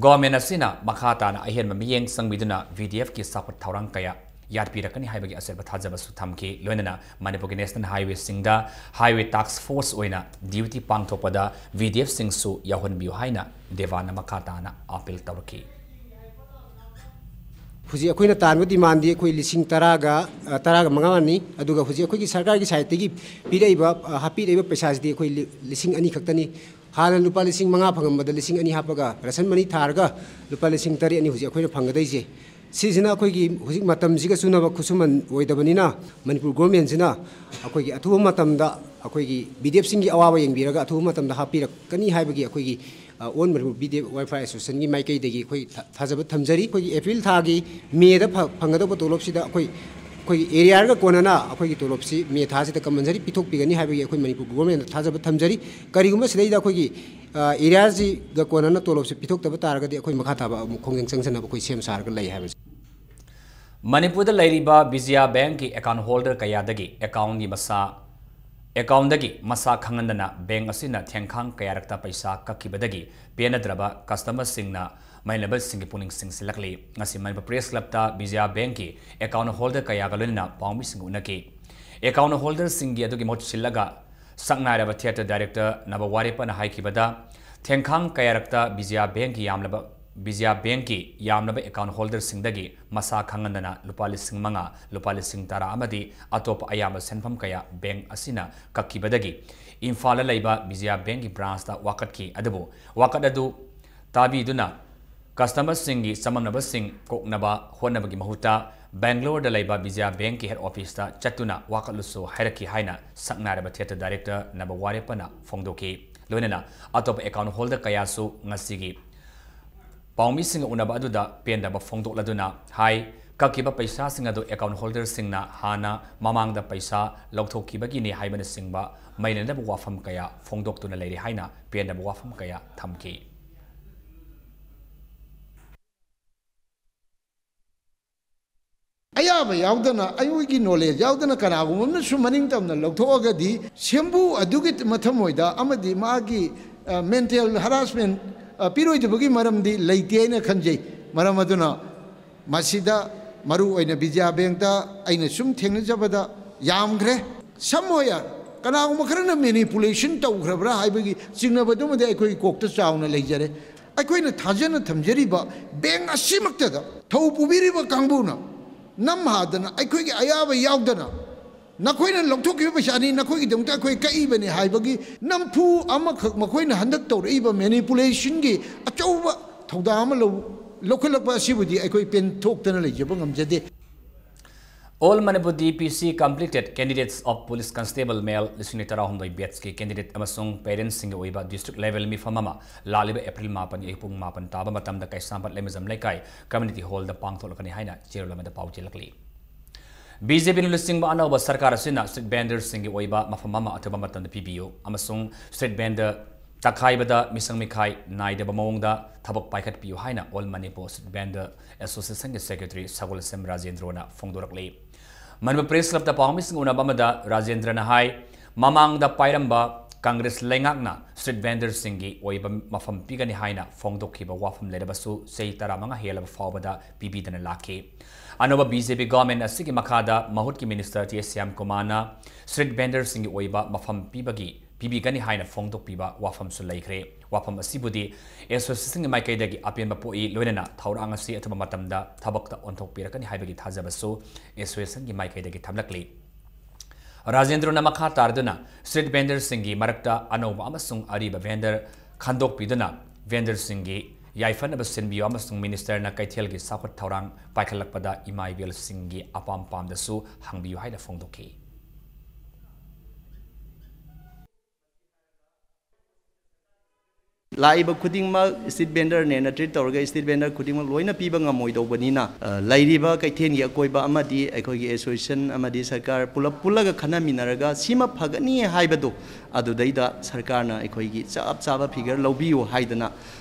Government ꯑꯁꯤꯅ ꯃꯈꯥ ꯇꯥꯅ ꯑꯍꯦꯟꯕ ꯃꯤꯠꯌꯦꯡ ꯆꯪꯕꯤꯗꯨꯅ V D F ꯀꯤ ꯆꯥꯎꯈꯠ ꯊꯧꯔꯥꯡ ꯀꯌꯥ ꯌꯥꯠꯄꯤꯔꯛꯀꯅꯤ ꯍꯥꯏꯕꯒꯤ ꯑꯆꯦꯠꯄ ꯊꯥꯖꯕꯁꯨ ꯊꯝꯈꯤ꯫ ꯂꯣꯏꯅꯅ ꯃꯅꯤꯄꯨꯔꯒꯤ National Highway ꯁꯤꯡꯗ Highway Task Force ꯑꯣꯏꯅ duty ꯄꯥꯡꯊꯣꯛꯄꯗ V D F ꯁꯤꯡꯁꯨ ꯌꯥꯎꯍꯟꯕꯤꯌꯨ ꯍꯥꯏꯅ ꯗꯦꯕꯥꯟꯅ ꯃꯈꯥ ꯇꯥꯅ appeal ꯇꯧꯔꯛꯈꯤ꯫ ꯍꯧꯖꯤꯛ ꯑꯩꯈꯣꯏꯅ ꯇꯥꯟꯕ demand ꯗꯤ ꯑꯩꯈꯣꯏ ꯂꯤꯁꯤꯡ ꯇꯔꯥꯒ, ꯑ, ꯇꯔꯥꯒ ꯃꯉꯥꯅꯤ꯫ ꯑꯗꯨꯒ ꯍꯧꯖꯤꯛ ꯑꯩꯈꯣꯏꯒꯤ ꯁꯔꯀꯥꯔꯒꯤ side ꯇꯒꯤ ꯄꯤꯔꯛꯏꯕ, ꯑ, ꯍꯥꯞꯄꯤꯔꯛꯏꯕ ꯄꯩꯁꯥꯁꯤꯗꯤ ꯑꯩꯈꯣꯏ ꯂꯤ-, ꯂꯤꯁꯤꯡ ꯑꯅꯤ ꯈꯛꯇꯅꯤ꯫ ꯍꯥꯟꯅ ꯂꯨꯄꯥ ꯂꯤꯁꯤꯡ ꯃꯉꯥ ꯐꯪꯉꯝꯕꯗ ꯂꯤꯁꯤꯡ ꯑꯅꯤ ꯍꯥꯞꯄꯒ ration money ꯊꯥꯔꯒ ꯂꯨꯄꯥ ꯂꯤꯁꯤꯡ ꯇꯔꯦꯠꯅꯤ ꯍꯧꯖꯤꯛ ꯑꯩꯈꯣꯏꯅ ꯐꯪꯒꯗꯣꯏꯁꯦ꯫ ꯁꯤꯁꯤꯅ ꯑꯩꯈꯣꯏꯒꯤ ꯍꯧꯖꯤꯛ ꯃꯇꯝꯁꯤꯒ ꯆꯨꯅꯕ ꯈꯨꯠꯁꯨꯃꯟ ꯑꯣꯏꯗꯕꯅꯤꯅ ꯃꯅꯤꯄꯨꯔ government ꯁꯤꯅ ꯑꯩꯈꯣꯏꯒꯤ ꯑꯊꯨꯕ ꯃꯇꯝꯗ ꯑꯩꯈꯣꯏꯒꯤ V D F ꯁꯤꯡꯒꯤ ꯑꯋꯥꯕ ꯌꯦꯡꯕꯤꯔꯒ ꯑꯊꯨꯕ ꯃꯇꯝꯗ ꯍꯥꯞꯄꯤꯔꯛꯀꯅꯤ ꯍꯥꯏꯕꯒꯤ ꯑꯩꯈꯣꯏꯒꯤ, ꯑ, All Manipur V D F Welfare Association ꯒꯤ ꯃꯥꯏꯀꯩꯗꯒꯤ ꯑꯩꯈꯣꯏ ꯊꯥ-, ꯊꯥꯖꯕ ꯊꯝꯖꯔꯤ꯫ ꯑꯩꯈꯣꯏꯒꯤ ꯑꯦꯄ꯭ꯔꯤꯜ ꯊꯥꯒꯤ ꯃꯦꯗ ꯐ-, ꯐꯪꯒꯗꯧꯕ ꯇꯣꯂꯣꯞꯁꯤꯗ ꯑꯩꯈꯣꯏ, ꯑꯩꯈꯣꯏꯒꯤ arrear ꯒ ꯀꯣꯟꯅꯅ ꯑꯩꯈꯣꯏꯒꯤ ꯇꯣꯂꯣꯞꯁꯤ ꯃꯦ ꯊꯥꯁꯤꯗ compulsory ꯄꯤꯊꯣꯛꯄꯤꯒꯅꯤ ꯍꯥꯏꯕꯒꯤ ꯑꯩꯈꯣꯏ ꯃꯅꯤꯄꯨꯔ government ꯇ ꯊꯥꯖꯕ ꯊꯝꯖꯔꯤ꯫ ꯀꯔꯤꯒꯨꯝꯕ ꯁꯤꯗꯩꯗ ꯑꯩꯈꯣꯏꯒꯤ, ꯑ, arrear ꯁꯤꯒ ꯀꯣꯟꯅꯅ ꯇꯣꯂꯣꯞꯁꯤ ꯄꯤꯊꯣꯛꯇꯕ ꯇꯥꯔꯒꯗꯤ ꯑꯩꯈꯣꯏ ꯃꯈꯥ ꯇꯥꯕ ꯑꯃꯨꯛ ꯈꯣꯡꯖꯪ ꯆꯪꯁꯟꯅꯕ ꯑꯩꯈꯣꯏ ꯁꯦꯝ ꯁꯥꯔꯒ ꯂꯩ ꯍꯥꯏꯕꯁꯤ꯫ ꯃꯅꯤꯄꯨꯔꯗ ꯂꯩꯔꯤꯕ ꯕꯤꯖꯌꯥ ꯕꯦꯡꯛꯀꯤ account holder ꯀꯌꯥꯗꯒꯤ account ꯀꯤ ꯃꯁꯥ, account ꯗꯒꯤ ꯃꯁꯥ ꯈꯪꯍꯟꯗꯅ bank ꯑꯁꯤꯅ ꯊꯦꯡꯈꯥꯡ ꯀꯌꯥꯔꯛꯇ ꯄꯩꯁꯥ ꯀꯛꯈꯤꯕꯗꯒꯤ ꯄꯦꯟꯅꯗ꯭ꯔꯕ customer ꯁꯤꯡꯅ ꯃꯩꯂꯕꯁꯤꯡꯒꯤ ꯄꯨꯛꯅꯤꯡ ꯆꯤꯡꯁꯤꯜꯂꯛꯂꯤ꯫ ꯉꯁꯤ ꯃꯅꯤꯄꯨꯔ ꯄ꯭ꯔꯦꯁ ꯀ꯭ꯂꯕꯇ ꯕꯤꯖꯌꯥ ꯕꯦꯡꯛꯀꯤ ꯑꯦꯀꯥꯎꯟ ꯍꯣꯜꯗꯔ ꯀꯌꯥꯒ ꯂꯣꯏꯅꯅ ꯄꯥꯎꯃꯤꯁꯤꯡꯒ ꯎꯅꯈꯤ꯫ ꯑꯦꯀꯥꯎꯟ ꯍꯣꯜꯗꯔꯁꯤꯡꯒꯤ ꯑꯗꯨꯒꯤ ꯃꯍꯨꯠ ꯁꯤꯜꯂꯒ ꯁꯛꯅꯥꯏꯔꯕ ꯊꯤꯌꯦꯇꯔ ꯗꯥꯏꯔꯦꯛꯇꯔ ꯅꯕ ꯋꯥꯔꯦꯞꯄꯅ ꯍꯥꯏꯈꯤꯕꯗ, ꯊꯦꯡꯈꯥꯡ ꯀꯌꯥꯔꯛꯇ ꯕꯤꯖꯌꯥ ꯕꯦꯡꯛꯀꯤ ꯌꯥꯝꯂꯕ, ꯕꯤꯖꯌꯥ ꯕꯦꯡꯛꯀꯤ ꯌꯥꯝꯂꯕ ꯑꯦꯀꯥꯎꯟ ꯍꯣꯜꯗꯔꯁꯤꯡꯗꯒꯤ ꯃꯁꯥ ꯈꯪꯍꯟꯗꯅ ꯂꯨꯄꯥ ꯂꯤꯁꯤꯡ ꯃꯉꯥ, ꯂꯨꯄꯥ ꯂꯤꯁꯤꯡ ꯇꯔꯥ ꯑꯃꯗꯤ ꯑꯇꯣꯞꯄ ꯑꯌꯥꯝꯕ ꯁꯦꯟꯐꯝ ꯀꯌꯥ ꯕꯦꯡꯛ ꯑꯁꯤꯅ ꯀꯛꯈꯤꯕꯗꯒꯤ ꯏꯝꯐꯥꯜꯗ ꯂꯩꯕ ꯕꯤꯖꯌꯥ ꯕꯦꯡꯛꯀꯤ ꯕ꯭ꯔꯥꯟꯁꯇ ꯋꯥꯀꯠꯈꯤ꯫ ꯑꯗꯨꯕꯨ ꯋꯥꯀꯠ ꯑꯗꯨ ꯇꯥꯕꯤꯗꯨꯅ ꯀꯁꯇꯃꯔꯁꯤꯡꯒꯤ ꯆꯃꯝꯅꯕꯁꯤꯡ ꯀꯣꯛꯅꯕ ꯍꯣꯠꯅꯕꯒꯤ ꯃꯍꯨꯠꯇ ꯕꯦꯡꯒ꯭ꯂꯣꯔꯗ ꯂꯩꯕ ꯕꯤꯖꯌꯥ ꯕꯦꯡꯛꯀꯤ ꯍꯦꯗ ꯑꯣꯐꯤꯁꯇ ꯆꯠꯇꯨꯅ ꯋꯥꯀꯠꯂꯨꯁꯨ ꯍꯥꯏꯔꯛꯈꯤ ꯍꯥꯏꯅ ꯁꯛꯅꯥꯏꯔꯕ ꯊꯤꯌꯦꯇꯔ ꯗꯥꯏꯔꯦꯛꯇꯔ ꯅꯕ ꯋꯥꯔꯦꯞꯄꯅ ꯐꯣꯡꯗꯣꯛꯈꯤ꯫ ꯂꯣꯏꯅꯅ ꯑꯇꯣꯞꯄ ꯑꯦꯀꯥꯎꯟ ꯍꯣꯜꯗꯔ ꯀꯌꯥꯁꯨ ꯉꯁꯤꯒꯤ ꯄꯥꯎꯃꯤꯁꯤꯡꯒ ꯎꯅꯕ ꯑꯗꯨꯗ ꯄꯦꯟꯗꯕ ꯐꯣꯡꯗꯣꯛꯂꯗꯨꯅ ꯍꯥꯏ, ꯀꯛꯈꯤꯕ ꯄꯩꯁꯥꯁꯤꯡ ꯑꯗꯨ ꯑꯦꯀꯥꯎꯟ ꯍꯣꯜꯗꯔꯁꯤꯡꯅ ꯍꯥꯟꯅ ꯃꯃꯥꯡꯗ ꯄꯩꯁꯥ ꯂꯧꯊꯣꯛꯈꯤꯕꯒꯤꯅꯤ ꯍꯥꯏꯕꯅꯆꯤꯡꯕ ꯃꯩ ꯂꯩꯅꯕ ꯋꯥꯐꯝ ꯀꯌꯥ ꯐꯣꯡꯗꯣꯛꯇꯨꯅ ꯂꯩꯔꯤ ꯍꯥꯏꯅ ꯄꯦꯟꯗꯕ ꯋꯥꯐꯝ ꯀꯌꯥ ꯊꯝꯈꯤ꯫ ꯑꯌꯥꯕ ꯌꯥꯎꯗꯅ, ꯑꯩꯈꯣꯏꯒꯤ ꯅꯣꯂꯦꯖ ꯌꯥꯎꯗꯅ ꯀꯅꯥꯒꯨꯝꯕ ꯑꯃꯅꯁꯨ ꯃꯅꯤꯡ ꯇꯝꯅ ꯂꯧꯊꯣꯛꯑꯒꯗꯤ ꯁꯦꯝꯕꯨ ꯑꯗꯨꯒꯤ ꯃꯊꯃꯣꯏꯗ ꯑꯃꯗꯤ ꯃꯥꯒꯤ, ꯑ, ꯃꯦꯟꯇꯦꯜ ꯍꯔꯥꯁꯃꯦꯟ, ꯑ, ꯄꯤꯔꯣꯏꯗꯕꯒꯤ ꯃꯔꯝꯗꯤ ꯂꯩꯇꯦ ꯍꯥꯏꯅ ꯈꯟꯖꯩ꯫ ꯃꯔꯝ ꯑꯗꯨꯅ ꯃꯁꯤꯗ ꯃꯔꯨ ꯑꯣꯏꯅ ꯕꯤꯖꯌꯥ ꯕꯦꯡꯛꯇ ꯑꯩꯅ ꯁꯨꯝ ꯊꯦꯡꯅꯖꯕꯗ ꯌꯥꯝꯈ꯭ꯔꯦ꯫ ꯁꯝ ꯑꯣꯏꯌꯥ ꯀꯅꯥꯒꯨꯝꯕ ꯈꯔꯅ ꯃꯦꯅꯤꯄꯨꯂꯦꯁꯟ ꯇꯧꯈ꯭ꯔꯕ꯭ꯔꯥ ꯍꯥꯏꯕꯒꯤ ꯆꯤꯡꯅꯕꯗꯨꯃꯗꯤ ꯑꯩꯈꯣꯏꯒꯤ ꯀꯣꯛꯇ ꯆꯥꯎꯅ ꯂꯩꯖꯔꯦ꯫ ꯑꯩꯈꯣꯏꯅ ꯊꯥꯖꯅ ꯊꯝꯖꯔꯤꯕ ꯕꯦꯡꯛ ꯑꯁꯤꯃꯛꯇꯗ ꯊꯧ ꯄꯨꯕꯤꯔꯤꯕ ꯀꯥꯡꯕꯨꯅ ꯅꯝ ꯍꯥꯗꯅ ꯑꯩꯈꯣꯏꯒꯤ ꯑꯌꯥꯕ ꯌꯥꯎꯗꯅ ꯅꯈꯣꯏꯅ ꯂꯧꯊꯣꯛꯈꯤꯕ ꯄꯩꯁꯥꯅꯤ, ꯅꯈꯣꯏꯒꯤꯗꯃꯛꯇ ꯑꯩꯈꯣꯏ ꯀꯛꯏꯕꯅꯤ ꯍꯥꯏꯕꯒꯤ ꯅꯝꯐꯨ ꯑꯃꯈꯛ ꯃꯈꯣꯏꯅ ꯍꯟꯗꯛ ꯇꯧꯔꯛꯏꯕ ꯃꯦꯅꯤꯄꯨꯂꯦꯁꯟꯒꯤ ꯑꯆꯧꯕ ꯊꯧꯗꯥꯡ ꯑꯃ ꯂꯧ-, ꯂꯧꯈꯠꯂꯛꯄ ꯑꯁꯤꯕꯨꯗꯤ ꯑꯩꯈꯣꯏ ꯄꯦꯟꯊꯣꯛꯇꯅ ꯂꯩꯖꯕ ꯉꯝꯖꯗꯦ꯫ All Manipur D P C Completed Candidates of Police Constable Male ꯂꯤꯁꯤꯡ ꯑꯅꯤ ꯇꯔꯥꯍꯨꯝꯗꯣꯏ batchꯀꯤ candidate ꯑꯃꯁꯨꯡ parentsꯁꯤꯡꯒꯤ ꯑꯣꯏꯕ district level ꯃꯤꯐꯝ ꯑꯃ ꯂꯥꯛꯂꯤꯕ April ꯃꯥꯄꯟꯒꯤ ꯑꯌꯨꯛ ꯄꯨꯡ ꯃꯥꯄꯟ ꯇꯥꯕ ꯃꯇꯝꯗ ꯀꯩꯁꯥꯝꯄꯥꯠ ꯂꯩꯃꯖꯝ ꯂꯩꯀꯥꯏ community hallꯗ ꯄꯥꯡꯊꯣꯛꯂꯛꯀꯅꯤ ꯍꯥꯏꯅ ꯆꯦꯔꯣꯜ ꯑꯃꯗ ꯄꯥꯎ ꯆꯦꯜꯂꯛꯂꯤ꯫ B J Pꯅ ꯂꯨꯆꯤꯡꯕ ꯑꯅꯧꯕ ꯁꯔꯀꯥꯔ ꯑꯁꯤꯅ street vendorꯁꯤꯡꯒꯤ ꯑꯣꯏꯕ ꯃꯐꯝ ꯑꯃ ꯑꯊꯨꯕ ꯃꯇꯝꯗ ꯄꯤꯕꯤꯌꯨ ꯑꯃꯁꯨꯡ street vendor ꯇꯛꯈꯥꯏꯕꯗ ꯃꯤꯁꯪ ꯃꯤꯈꯥꯏ ꯅꯥꯏꯗꯕ ꯃꯑꯣꯡꯗ ꯊꯕꯛ ꯄꯥꯏꯈꯠꯄꯤꯌꯨ ꯍꯥꯏꯅ All Manipur Street Vendor Associationꯒꯤ secretary ꯁꯒꯣꯜꯁꯦꯝ ꯔꯥꯖꯦꯟꯗ꯭ꯔꯣꯅ ꯐꯣꯡꯗꯣꯔꯛꯂꯤ꯫ ꯃꯅꯤꯄꯨꯔ Press Clubꯇ ꯄꯥꯎꯃꯤꯁꯤꯡ ꯎꯅꯕ ꯑꯃꯗ ꯔꯥꯖꯦꯟꯗ꯭ꯔꯅ ꯍꯥꯏ, ꯃꯃꯥꯡꯗ ꯄꯥꯏꯔꯝꯕ ꯀꯪꯒ꯭ꯔꯦꯁ ꯂꯩꯉꯥꯛꯅ street vendorꯁꯤꯡꯒꯤ ꯑꯣꯏꯕ ꯃꯐꯝ ꯄꯤꯒꯅꯤ ꯍꯥꯏꯅ ꯐꯣꯡꯗꯣꯛꯈꯤꯕ ꯋꯥꯐꯝ ꯂꯩꯔꯕꯁꯨ ꯆꯍꯤ ꯇꯔꯥꯃꯉꯥ ꯍꯦꯜꯂꯕ ꯐꯥꯎꯕꯗ ꯄꯤꯕꯤꯗꯅ ꯂꯥꯛꯈꯤ꯫ ꯑꯅꯧꯕ BJP government ꯑꯁꯤꯒꯤ ꯃꯈꯥꯗ ꯃꯍꯨꯠꯀꯤ minister T S ꯁ꯭ꯌꯥꯝꯀꯨꯃꯥꯔꯅ street vendorꯁꯤꯡꯒꯤ ꯑꯣꯏꯕ ꯃꯐꯝ ꯄꯤꯕꯒꯤ, ꯄꯤꯕꯤꯒꯅꯤ ꯍꯥꯏꯅ ꯐꯣꯡꯗꯣꯛꯄꯤꯕ ꯋꯥꯐꯝꯁꯨ ꯂꯩꯈ꯭ꯔꯦ꯫ ꯋꯥꯐꯝ ꯑꯁꯤꯕꯨꯗꯤ associationꯒꯤ ꯃꯥꯏꯀꯩꯗꯒꯤ ꯑꯄꯦꯟꯕ ꯄꯣꯛꯏ, ꯂꯣꯏꯅꯅ ꯊꯧꯔꯥꯡ ꯑꯁꯤ ꯑꯊꯨꯕ ꯃꯇꯝꯗ ꯊꯕꯛꯇ ꯑꯣꯟꯊꯣꯛꯄꯤꯔꯛꯀꯅꯤ ꯍꯥꯏꯕꯒꯤ ꯊꯥꯖꯕꯁꯨ associationꯒꯤ ꯃꯥꯏꯀꯩꯗꯒꯤ ꯊꯝꯂꯛꯂꯤ꯫ ꯔꯥꯖꯦꯟꯗ꯭ꯔꯅ ꯃꯈꯥ ꯇꯥꯔꯗꯨꯅ street vendorꯁꯤꯡꯒꯤ ꯃꯔꯛꯇ ꯑꯅꯧꯕ ꯑꯃꯁꯨꯡ ꯑꯔꯤꯕ vendor ꯈꯟꯗꯣꯛꯄꯤꯗꯨꯅ vendorꯁꯤꯡꯒꯤ ꯌꯥꯏꯐꯅꯕ ꯁꯤꯟꯕꯤꯌꯨ ꯑꯃꯁꯨꯡ ministerꯅ ꯀꯩꯊꯦꯜꯒꯤ ꯆꯥꯎꯈꯠ ꯊꯧꯔꯥꯡ ꯄꯥꯏꯈꯠꯂꯛꯄꯗ ꯏꯃꯥ ꯏꯕꯦꯜꯁꯤꯡꯒꯤ ꯑꯄꯥꯝ ꯄꯥꯝꯗꯁꯨ ꯍꯪꯕꯤꯌꯨ ꯍꯥꯏꯅ ꯐꯣꯡꯗꯣꯛꯈꯤ꯫ ꯂꯥꯛꯏꯕ ꯈꯨꯗꯤꯡꯃꯛ street vendorꯅꯦꯅ treat ꯇꯧꯔꯒ street vendor ꯈꯨꯗꯤꯡꯃꯛ ꯂꯣꯏꯅ ꯄꯤꯕ ꯉꯝꯃꯣꯏꯗꯧꯕꯅꯤꯅ, ꯑ, ꯂꯩꯔꯤꯕ ꯀꯩꯊꯦꯜꯒꯤ ꯑꯀꯣꯏꯕ ꯑꯃꯗꯤ ꯑꯩꯈꯣꯏꯒꯤ association ꯑꯃꯗꯤ ꯁꯔꯀꯥꯔ ꯄꯨꯂꯞ ꯄꯨꯜꯂꯒ ꯈꯟꯅꯃꯤꯟꯅꯔꯒ ꯁꯤꯃ ꯐꯒꯅꯤ ꯍꯥꯏꯕꯗꯨ ꯑꯗꯨꯗꯩꯗ ꯁꯔꯀꯥꯔꯅ ꯑꯩꯈꯣꯏꯒꯤ ꯆꯞ ꯆꯥꯕ figure ꯂꯧꯕꯤꯌꯨ ꯍꯥꯏꯗꯅ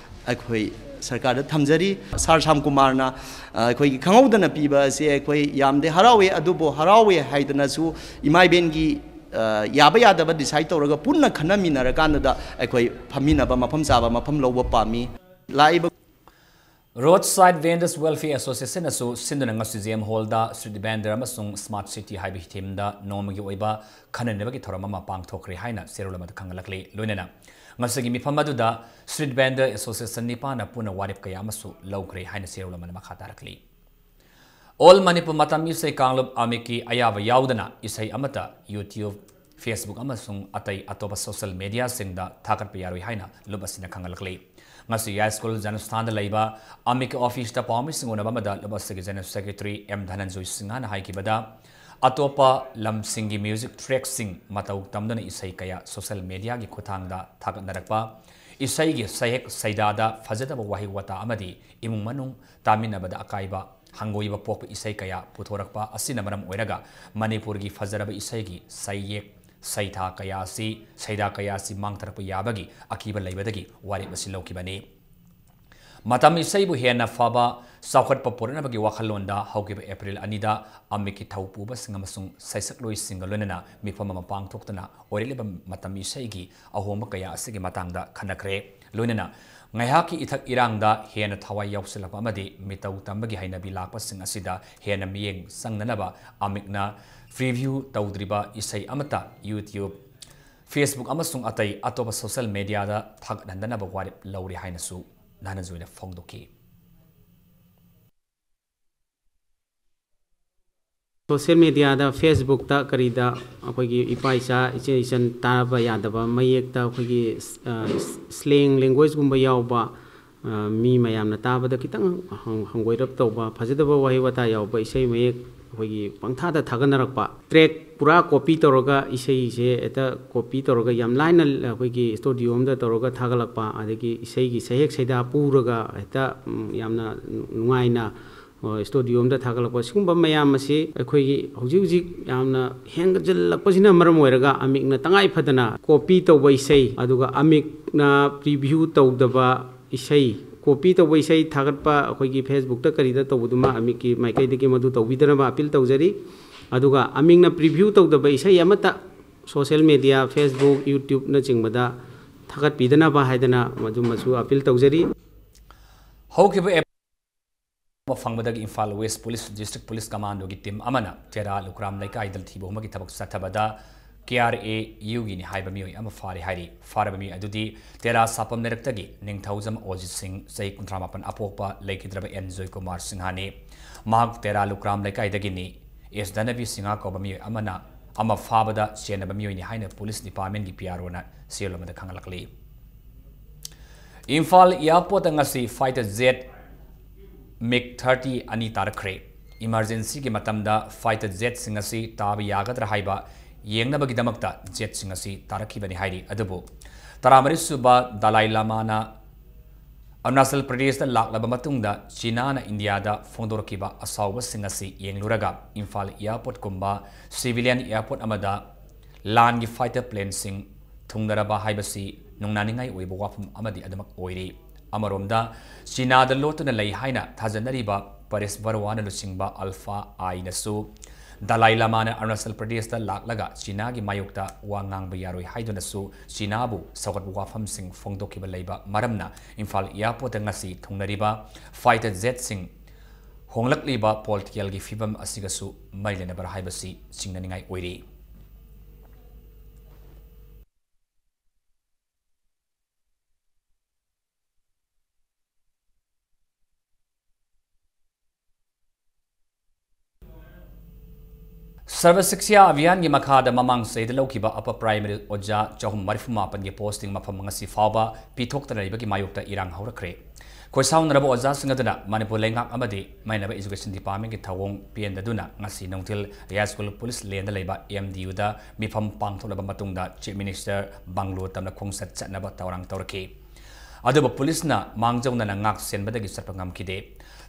ꯑꯩꯈꯣꯏ ꯁꯔꯀꯥꯔꯗ ꯊꯝꯖꯔꯤ꯫ ꯁꯥꯔ ꯁ꯭ꯌꯥꯝꯀꯨꯃꯥꯔꯅ, ꯑ, ꯑꯩꯈꯣꯏꯒꯤ ꯈꯪꯍꯧꯗꯅ ꯄꯤꯕ ꯑꯁꯤ ꯑꯩꯈꯣꯏ ꯌꯥꯝꯗꯤ ꯍꯔꯥꯎꯏ, ꯑꯗꯨꯕꯨ ꯍꯔꯥꯎꯏ ꯍꯥꯏꯗꯅꯁꯨ ꯏꯃꯥ ꯏꯕꯦꯟꯒꯤ, ꯑ, ꯌꯥꯕ ꯌꯥꯗꯕ decide ꯇꯧꯔꯒ ꯄꯨꯟꯅ ꯈꯟꯅꯃꯤꯟꯅꯔꯀꯥꯟꯗꯨꯗ ꯑꯩꯈꯣꯏ ꯐꯝꯃꯤꯟꯅꯕ ꯃꯐꯝ ꯆꯥꯕ ꯃꯐꯝ ꯂꯧꯕ ꯄꯥꯝꯃꯤ꯫ ꯂꯥꯛꯏꯕ Roadside Vendors Welfare Associationꯅꯁꯨ ꯁꯤꯟꯗꯨꯅ ꯉꯁꯤ J M Hallꯗ street vendor ꯑꯃꯁꯨꯡ smart city ꯍꯥꯏꯕ themeꯗ ꯅꯣꯡꯃꯒꯤ ꯑꯣꯏꯕ ꯈꯟꯅꯅꯕꯒꯤ ꯊꯧꯔꯝ ꯑꯃ ꯄꯥꯡꯊꯣꯛꯈ꯭ꯔꯦ ꯍꯥꯏꯅ ꯆꯦꯔꯣꯜ ꯑꯃꯗ ꯈꯪꯍꯜꯂꯛꯂꯤ꯫ ꯂꯣꯏꯅꯅ ꯉꯁꯤꯒꯤ ꯃꯤꯐꯝ ꯑꯗꯨꯗ street vendor association ꯅꯤꯄꯥꯟꯅ ꯄꯨꯟꯅ ꯋꯥꯔꯦꯞ ꯀꯌꯥ ꯑꯃꯁꯨ ꯂꯧꯈ꯭ꯔꯦ ꯍꯥꯏꯅ ꯆꯦꯔꯣꯜ ꯑꯃꯅ ꯃꯈꯥ ꯇꯥꯔꯛꯂꯤ꯫ All ꯃꯅꯤꯄꯨꯔ ꯃꯇꯝ ꯏꯁꯩ ꯀꯥꯡꯂꯨꯞ ꯑꯃꯤꯛꯀꯤ ꯑꯌꯥꯕ ꯌꯥꯎꯗꯅ ꯏꯁꯩ ꯑꯃꯠꯇ YouTube, Facebook ꯑꯃꯁꯨꯡ ꯑꯇꯩ ꯑꯇꯣꯞꯄ social mediaꯁꯤꯡꯗ ꯊꯥꯒꯠꯄ ꯌꯥꯔꯣꯏ ꯍꯥꯏꯅ ꯂꯨꯞ ꯑꯁꯤꯅ ꯈꯪꯍꯜꯂꯛꯂꯤ꯫ ꯉꯁꯤ ꯌꯥꯏꯁ꯭ꯀꯨꯜ ꯖꯅꯁꯊꯥꯟꯗ ꯂꯩꯕ ꯑꯃꯤꯛꯀꯤ officeꯇ ꯄꯥꯎꯃꯤꯁꯤꯡ ꯎꯅꯕ ꯑꯃꯗ ꯂꯨꯞ ꯑꯁꯤꯒꯤ general secretary M ꯙꯅꯟꯖꯣꯏ ꯁꯤꯡꯍꯅ ꯍꯥꯏꯈꯤꯕꯗ, ꯑꯇꯣꯞꯄ ꯂꯝꯁꯤꯡꯒꯤ music trackꯁꯤꯡ ꯃꯇꯧ ꯇꯝꯗꯨꯅ ꯏꯁꯩ ꯀꯌꯥ social mediaꯒꯤ ꯈꯨꯠꯊꯥꯡꯗ ꯊꯥꯒꯠꯅꯔꯛꯄ, ꯏꯁꯩꯒꯤ ꯁꯩꯍꯦꯛ ꯁꯩꯗꯥꯗ ꯐꯖꯗꯕ ꯋꯥꯍꯩ ꯋꯥꯇꯥ ꯑꯃꯗꯤ ꯏꯃꯨꯡ ꯃꯅꯨꯡ ꯇꯥꯃꯤꯟꯅꯕꯗ ꯑꯀꯥꯏꯕ ꯍꯪꯒꯣꯏꯕ ꯄꯣꯛꯄ ꯏꯁꯩ ꯀꯌꯥ ꯄꯨꯊꯣꯔꯛꯄ ꯑꯁꯤꯅ ꯃꯔꯝ ꯑꯣꯏꯔꯒ ꯃꯅꯤꯄꯨꯔꯒꯤ ꯐꯖꯔꯕ ꯏꯁꯩꯒꯤ ꯁꯩꯌꯦꯛ ꯁꯩꯊꯥ ꯀꯌꯥ ꯑꯁꯤ, ꯁꯩꯗꯥ ꯀꯌꯥ ꯑꯁꯤ ꯃꯥꯡꯊꯔꯛꯄ ꯌꯥꯕꯒꯤ ꯑꯀꯤꯕ ꯂꯩꯕꯗꯒꯤ ꯋꯥꯔꯦꯞ ꯑꯁꯤ ꯂꯧꯈꯤꯕꯅꯤ꯫ ꯃꯇꯝ ꯏꯁꯩꯕꯨ ꯍꯦꯟꯅ ꯐꯕ ꯆꯥꯎꯈꯠꯄ ꯄꯨꯔꯛꯅꯕꯒꯤ ꯋꯥꯈꯜꯂꯣꯟꯗ ꯍꯧꯈꯤꯕ ꯑꯦꯄ꯭ꯔꯤꯜ ꯑꯅꯤꯗ ꯑꯃꯤꯛꯀꯤ ꯊꯧꯄꯨꯕꯁꯤꯡ ꯑꯃꯁꯨꯡ ꯁꯩꯁꯛꯂꯣꯏꯁꯤꯡꯒ ꯂꯣꯏꯅꯅ ꯃꯤꯐꯝ ꯑꯃ ꯄꯥꯡꯊꯣꯛꯇꯨꯅ ꯑꯣꯏꯔꯛꯂꯤꯕ ꯃꯇꯝ ꯏꯁꯩꯒꯤ ꯑꯍꯣꯡꯕ ꯀꯌꯥ ꯑꯁꯤꯒꯤ ꯃꯇꯥꯡꯗ ꯈꯟꯅꯈ꯭ꯔꯦ꯫ ꯂꯣꯏꯅꯅ ꯉꯥꯏꯍꯥꯛꯀꯤ ꯏꯊꯛ ꯏꯔꯥꯡꯗ ꯍꯦꯟꯅ ꯊꯋꯥꯏ ꯌꯥꯎꯁꯤꯜꯂꯛꯄ ꯑꯃꯗꯤ ꯃꯤꯇꯧ ꯇꯝꯕꯒꯤ ꯍꯩꯅꯕꯤ ꯂꯥꯛꯄꯁꯤꯡ ꯑꯁꯤꯗ ꯍꯦꯟꯅ ꯃꯤꯠꯌꯦꯡ ꯆꯪꯅꯅꯕ ꯑꯃꯤꯛꯅ ꯄ꯭ꯔꯤꯚ꯭ꯌꯨ ꯇꯧꯗ꯭ꯔꯤꯕ ꯏꯁꯩ ꯑꯃꯠꯇ YouTube, Facebook ꯑꯃꯁꯨꯡ ꯑꯇꯩ ꯑꯇꯣꯞꯄ ꯁꯣꯁꯤꯌꯦꯜ ꯃꯦꯗꯤꯌꯥꯗ ꯊꯥꯒꯠꯍꯟꯗꯅꯕ ꯋꯥꯔꯦꯞ ꯂꯧꯔꯦ ꯍꯥꯏꯅꯁꯨ ꯙꯅꯟꯖꯣꯏꯅ ꯐꯣꯡꯗꯣꯛꯈꯤ꯫ ꯁꯣꯁꯤꯌꯦꯜ ꯃꯦꯗꯤꯌꯥꯗ, ꯐꯦꯁꯕꯨꯛꯇ ꯀꯔꯤꯗ ꯑꯩꯈꯣꯏꯒꯤ ꯏꯄꯥ ꯏꯆꯥ, ꯏꯆꯦ ꯏꯆꯟ ꯇꯥꯕ ꯌꯥꯗꯕ ꯃꯌꯦꯛꯇ ꯑꯩꯈꯣꯏꯒꯤ ꯁ꯭ꯂꯦꯡ ꯂꯦꯡꯒ꯭ꯋꯦꯖꯀꯨꯝꯕ ꯌꯥꯎꯕ, ꯃꯤ ꯃꯌꯥꯝꯅ ꯇꯥꯕꯗ ꯈꯤꯇꯪ ꯍꯪꯒꯣꯏꯔꯞ ꯇꯧꯕ, ꯐꯖꯗꯕ ꯋꯥꯍꯩ ꯋꯥꯇꯥ ꯌꯥꯎꯕ ꯏꯁꯩ ꯃꯌꯦꯛ ꯑꯩꯈꯣꯏꯒꯤ ꯄꯪꯊꯥꯗ ꯊꯥꯒꯠꯅꯔꯛꯄ, ꯇ꯭ꯔꯦꯛ ꯄꯨꯔꯥ ꯀꯣꯄꯤ ꯇꯧꯔꯒ, ꯏꯁꯩꯁꯦ ꯍꯦꯛꯇ ꯀꯣꯄꯤ ꯇꯧꯔꯒ ꯌꯥꯝ ꯂꯥꯏꯅ ꯑꯩꯈꯣꯏꯒꯤ ꯁ꯭ꯇꯨꯗꯤꯑꯣ ꯑꯃꯗ ꯇꯧꯔꯒ ꯊꯥꯒꯠꯂꯛꯄ, ꯑꯗꯒꯤ ꯏꯁꯩꯒꯤ ꯁꯩꯍꯦꯛ ꯁꯩꯗꯥ ꯄꯨꯔꯒ ꯍꯦꯛꯇ ꯌꯥꯝꯅ ꯅꯨꯡꯉꯥꯏꯅ ꯁ꯭ꯇꯨꯗꯤꯑꯣ ꯑꯃꯗ ꯊꯥꯒꯠꯂꯛꯄ, ꯁꯤꯒꯨꯝꯕ ꯃꯌꯥꯝ ꯑꯁꯤ ꯑꯩꯈꯣꯏꯒꯤ ꯍꯧꯖꯤꯛ ꯍꯧꯖꯤꯛ ꯌꯥꯝꯅ ꯍꯦꯟꯒꯠꯁꯤꯜꯂꯛꯄꯁꯤꯅ ꯃꯔꯝ ꯑꯣꯏꯔꯒ ꯑꯃꯤꯛꯅ ꯇꯉꯥꯏ ꯐꯗꯅ ꯀꯣꯄꯤ ꯇꯧꯕ ꯏꯁꯩ, ꯑꯗꯨꯒ ꯑꯃꯤꯛꯅ ꯄ꯭ꯔꯤꯚ꯭ꯌꯨ ꯇꯧꯗꯕ ꯏꯁꯩ, ꯀꯣꯄꯤ ꯇꯧꯕ ꯏꯁꯩ ꯊꯥꯒꯠꯄ ꯑꯩꯈꯣꯏꯒꯤ ꯐꯦꯁꯕꯨꯛꯇ ꯀꯔꯤꯗ ꯇꯧꯕꯗꯨꯃ ꯑꯃꯤꯛꯀꯤ ꯃꯥꯏꯀꯩꯗꯒꯤ ꯃꯗꯨ ꯇꯧꯕꯤꯗꯅꯕ ꯑꯄꯤꯜ ꯇꯧꯖꯔꯤ꯫ ꯑꯗꯨꯒ ꯑꯃꯤꯛꯅ ꯄ꯭ꯔꯤꯚ꯭ꯌꯨ ꯇꯧꯗꯕ ꯏꯁꯩ ꯑꯃꯠꯇ ꯁꯣꯁꯤꯌꯦꯜ ꯃꯦꯗꯤꯌꯥ, ꯐꯦꯁꯕꯨꯛ, ꯌꯨꯇ꯭ꯌꯨꯕꯅꯆꯤꯡꯕꯗ ꯊꯥꯒꯠꯄꯤꯗꯅꯕ ꯍꯥꯏꯗꯅ ꯃꯗꯨꯃꯁꯨ ꯑꯄꯤꯜ ꯇꯧꯖꯔꯤ꯫ ꯍꯧꯈꯤꯕ ꯑꯦꯞ ꯑꯃ ꯐꯪꯕꯗꯒꯤ Imphal west police district police ꯀꯃꯥꯟꯗꯣꯒꯤ ꯇꯤꯝ ꯑꯃꯅ ꯇꯦꯔꯥ ꯂꯨꯀ꯭ꯔꯥꯝ ꯂꯩꯀꯥꯏꯗ ꯊꯤꯕ ꯍꯨꯝꯕꯒꯤ ꯊꯕꯛ ꯆꯠꯊꯕꯗ ꯀꯦ ꯑꯥꯔ ꯑꯦ ꯌꯨꯒꯤꯅꯤ ꯍꯥꯏꯕ ꯃꯤꯑꯣꯏ ꯑꯃ ꯐꯥꯔꯦ ꯍꯥꯏꯔꯤ꯫ ꯐꯥꯔꯕ ꯃꯤꯑꯣꯏ ꯑꯗꯨꯗꯤ ꯇꯦꯔꯥ ꯁꯥꯄꯝ ꯂꯩꯔꯛꯇꯒꯤ ꯅꯤꯡꯊꯧꯖꯝ ꯑꯣꯖꯤꯠ ꯁꯤꯡ, ꯆꯍꯤ ꯀꯨꯟꯊ꯭ꯔꯥ ꯃꯥꯄꯟ, ꯑꯄꯣꯛꯄ ꯂꯩꯈꯤꯗ꯭ꯔꯕ ꯑꯦꯟ ꯖꯣꯏꯀꯨꯃꯥꯔ ꯁꯤꯡꯍꯥꯅꯤ꯫ ꯃꯍꯥꯛ ꯇꯦꯔꯥ ꯂꯨꯀ꯭ꯔꯥꯝ ꯂꯩꯀꯥꯏꯗꯒꯤꯅꯤ꯫ ꯑꯦꯁ ꯙꯅꯕꯤ ꯁꯤꯡꯍ ꯀꯧꯕ ꯃꯤꯑꯣꯏ ꯑꯃꯅ ꯑꯃ ꯐꯥꯕꯗ ꯆꯦꯟꯅꯕ ꯃꯤꯑꯣꯏꯅꯤ ꯍꯥꯏꯅ ꯄꯨꯂꯤꯁ ꯗꯤꯄꯥꯔꯠꯃꯦꯟꯒꯤ ꯄꯤ ꯑꯥꯔ ꯑꯣꯅ ꯁꯤꯑꯦꯜ ꯑꯃꯗ ꯈꯪꯍꯜꯂꯛꯂꯤ꯫ ꯏꯝꯐꯥꯜ ꯑꯦꯌꯥꯔꯄꯣꯔꯠꯇ ꯉꯁꯤ ꯐꯥꯏꯇꯔ ꯖꯦꯠ ꯃꯤꯒ ꯊꯥꯔꯇꯤ ꯑꯅꯤ ꯇꯥꯔꯛꯈ꯭ꯔꯦ꯫ ꯏꯃꯔꯖꯦꯟꯁꯤꯒꯤ ꯃꯇꯝꯗ ꯐꯥꯏꯇꯔ ꯖꯦꯠꯁꯤꯡ ꯑꯁꯤ ꯇꯥꯕ ꯌꯥꯒꯗ꯭ꯔꯥ ꯍꯥꯏꯕ ꯌꯦꯡꯅꯕꯒꯤꯗꯃꯛꯇ ꯖꯦꯠꯁꯤꯡ ꯑꯁꯤ ꯇꯥꯔꯛꯈꯤꯕꯅꯤ ꯍꯥꯏꯔꯤ꯫ ꯑꯗꯨꯕꯨ ꯇꯔꯥꯃꯔꯤ ꯁꯨꯕ ꯗꯂꯥꯏ ꯂꯥꯃꯥꯅ ꯑꯔꯨꯅꯥꯆꯜ ꯄ꯭ꯔꯗꯦꯁꯇ ꯂꯥꯛꯂꯕ ꯃꯇꯨꯡꯗ ꯆꯤꯅꯥꯅ ꯏꯟꯗꯤꯌꯥꯗ ꯐꯣꯡꯗꯣꯔꯛꯈꯤꯕ ꯑꯁꯥꯎꯕꯁꯤꯡ ꯑꯁꯤ ꯌꯦꯡꯂꯨꯔꯒ ꯏꯝꯐꯥꯜ ꯑꯦꯌꯥꯔꯄꯣꯔꯠꯀꯨꯝꯕ ꯁꯤꯚꯤꯂꯤꯌꯟ ꯑꯦꯌꯥꯔꯄꯣꯔꯠ ꯑꯃꯗ ꯂꯥꯟꯒꯤ ꯐꯥꯏꯇꯔ ꯄ꯭ꯂꯦꯟꯁꯤꯡ ꯊꯨꯡꯅꯔꯕ ꯍꯥꯏꯕꯁꯤ ꯅꯨꯡꯅꯥꯅꯤꯡꯉꯥꯏ ꯑꯣꯏꯕ ꯋꯥꯐꯝ ꯑꯃꯗꯤ ꯑꯗꯨꯃꯛ ꯑꯣꯏꯔꯤ꯫ ꯑꯃꯔꯣꯝꯗ, ꯆꯤꯅꯥꯗ ꯂꯣꯠꯇꯨꯅ ꯂꯩ ꯍꯥꯏꯅ ꯊꯥꯖꯅꯔꯤꯕ ꯄꯔꯦꯁ ꯕꯔꯨꯋꯥꯅ ꯂꯨꯆꯤꯡꯕ ꯑꯜꯐꯥ ꯑꯥꯏꯅꯁꯨ ꯗꯂꯥꯏ ꯂꯥꯃꯥꯅ ꯑꯔꯨꯅꯥꯆꯜ ꯄ꯭ꯔꯗꯦꯁꯇ ꯂꯥꯛꯂꯒ ꯆꯤꯅꯥꯒꯤ ꯃꯥꯌꯣꯛꯇ ꯋꯥ ꯉꯥꯡꯕ ꯌꯥꯔꯣꯏ ꯍꯥꯏꯗꯨꯅꯁꯨ ꯆꯤꯅꯥꯕꯨ ꯁꯧꯒꯠꯄ ꯋꯥꯐꯝꯁꯤꯡ ꯐꯣꯡꯗꯣꯛꯈꯤꯕ ꯂꯩꯕ ꯃꯔꯝꯅ ꯏꯝꯐꯥꯜ ꯑꯦꯌꯥꯔꯄꯣꯔꯠꯇ ꯉꯁꯤ ꯊꯨꯡꯅꯔꯤꯕ ꯐꯥꯏꯇꯔ ꯖꯦꯠꯁꯤꯡ ꯍꯣꯡꯂꯛꯂꯤꯕ ꯄꯣꯂꯤꯇꯤꯀꯦꯜꯒꯤ ꯐꯤꯕꯝ ꯑꯁꯤꯒꯁꯨ ꯃꯔꯤ ꯂꯩꯅꯕ꯭ꯔꯥ ꯍꯥꯏꯕꯁꯤ ꯆꯤꯡꯅꯅꯤꯡꯉꯥꯏ ꯑꯣꯏꯔꯤ꯫ ꯁꯔꯕ ꯁꯤꯛꯁ꯭ꯌꯥ ꯑꯚꯤꯌꯥꯟꯒꯤ ꯃꯈꯥꯗ ꯃꯃꯥꯡ ꯆꯍꯤꯗ ꯂꯧꯈꯤꯕ ꯑꯄꯔ ꯄ꯭ꯔꯥꯏꯃꯔꯤ ꯑꯣꯖꯥ ꯆꯍꯨꯝ ꯃꯔꯤꯐꯨ ꯃꯥꯄꯟꯒꯤ ꯄꯣꯁꯇꯤꯡ ꯃꯐꯝ ꯉꯁꯤ ꯐꯥꯎꯕ ꯄꯤꯊꯣꯛꯇꯅ ꯂꯩꯕꯒꯤ ꯃꯥꯌꯣꯛꯇ ꯏꯔꯥꯡ ꯍꯧꯔꯛꯈ꯭ꯔꯦ꯫ ꯈꯣꯏꯁꯥꯎꯅꯔꯕ ꯑꯣꯖꯥꯁꯤꯡ ꯑꯗꯨꯅ ꯃꯅꯤꯄꯨꯔ ꯂꯩꯉꯥꯛ ꯑꯃꯗꯤ ꯃꯥꯏꯅꯕ ꯏꯖꯨꯀꯦꯁꯟ ꯗꯤꯄꯥꯔꯠꯃꯦꯟꯒꯤ ꯊꯧꯑꯣꯡ ꯄꯦꯟꯗꯗꯨꯅ ꯉꯁꯤ ꯅꯨꯡꯊꯤꯜ ꯌꯥꯏꯁ꯭ꯀꯨꯜ ꯄꯨꯂꯤꯁ ꯂꯦꯟꯗ ꯂꯩꯕ ꯑꯦꯝ ꯗꯤ ꯌꯨꯗ ꯃꯤꯐꯝ ꯄꯥꯡꯊꯣꯛꯂꯕ ꯃꯇꯨꯡꯗ ꯆꯤꯐ ꯃꯤꯅꯤꯁꯇꯔ ꯕꯪꯒ꯭ꯂꯣ ꯇꯝꯅ ꯈꯣꯡꯆꯠ ꯆꯠꯅꯕ ꯊꯧꯔꯥꯡ ꯇꯧꯔꯛꯈꯤ꯫ ꯑꯗꯨꯕꯨ ꯄꯨꯂꯤꯁꯅ ꯃꯥꯡꯖꯧꯅꯅ ꯉꯥꯛ ꯁꯦꯟꯕꯗꯒꯤ ꯆꯠꯄ ꯉꯝꯈꯤꯗꯦ꯫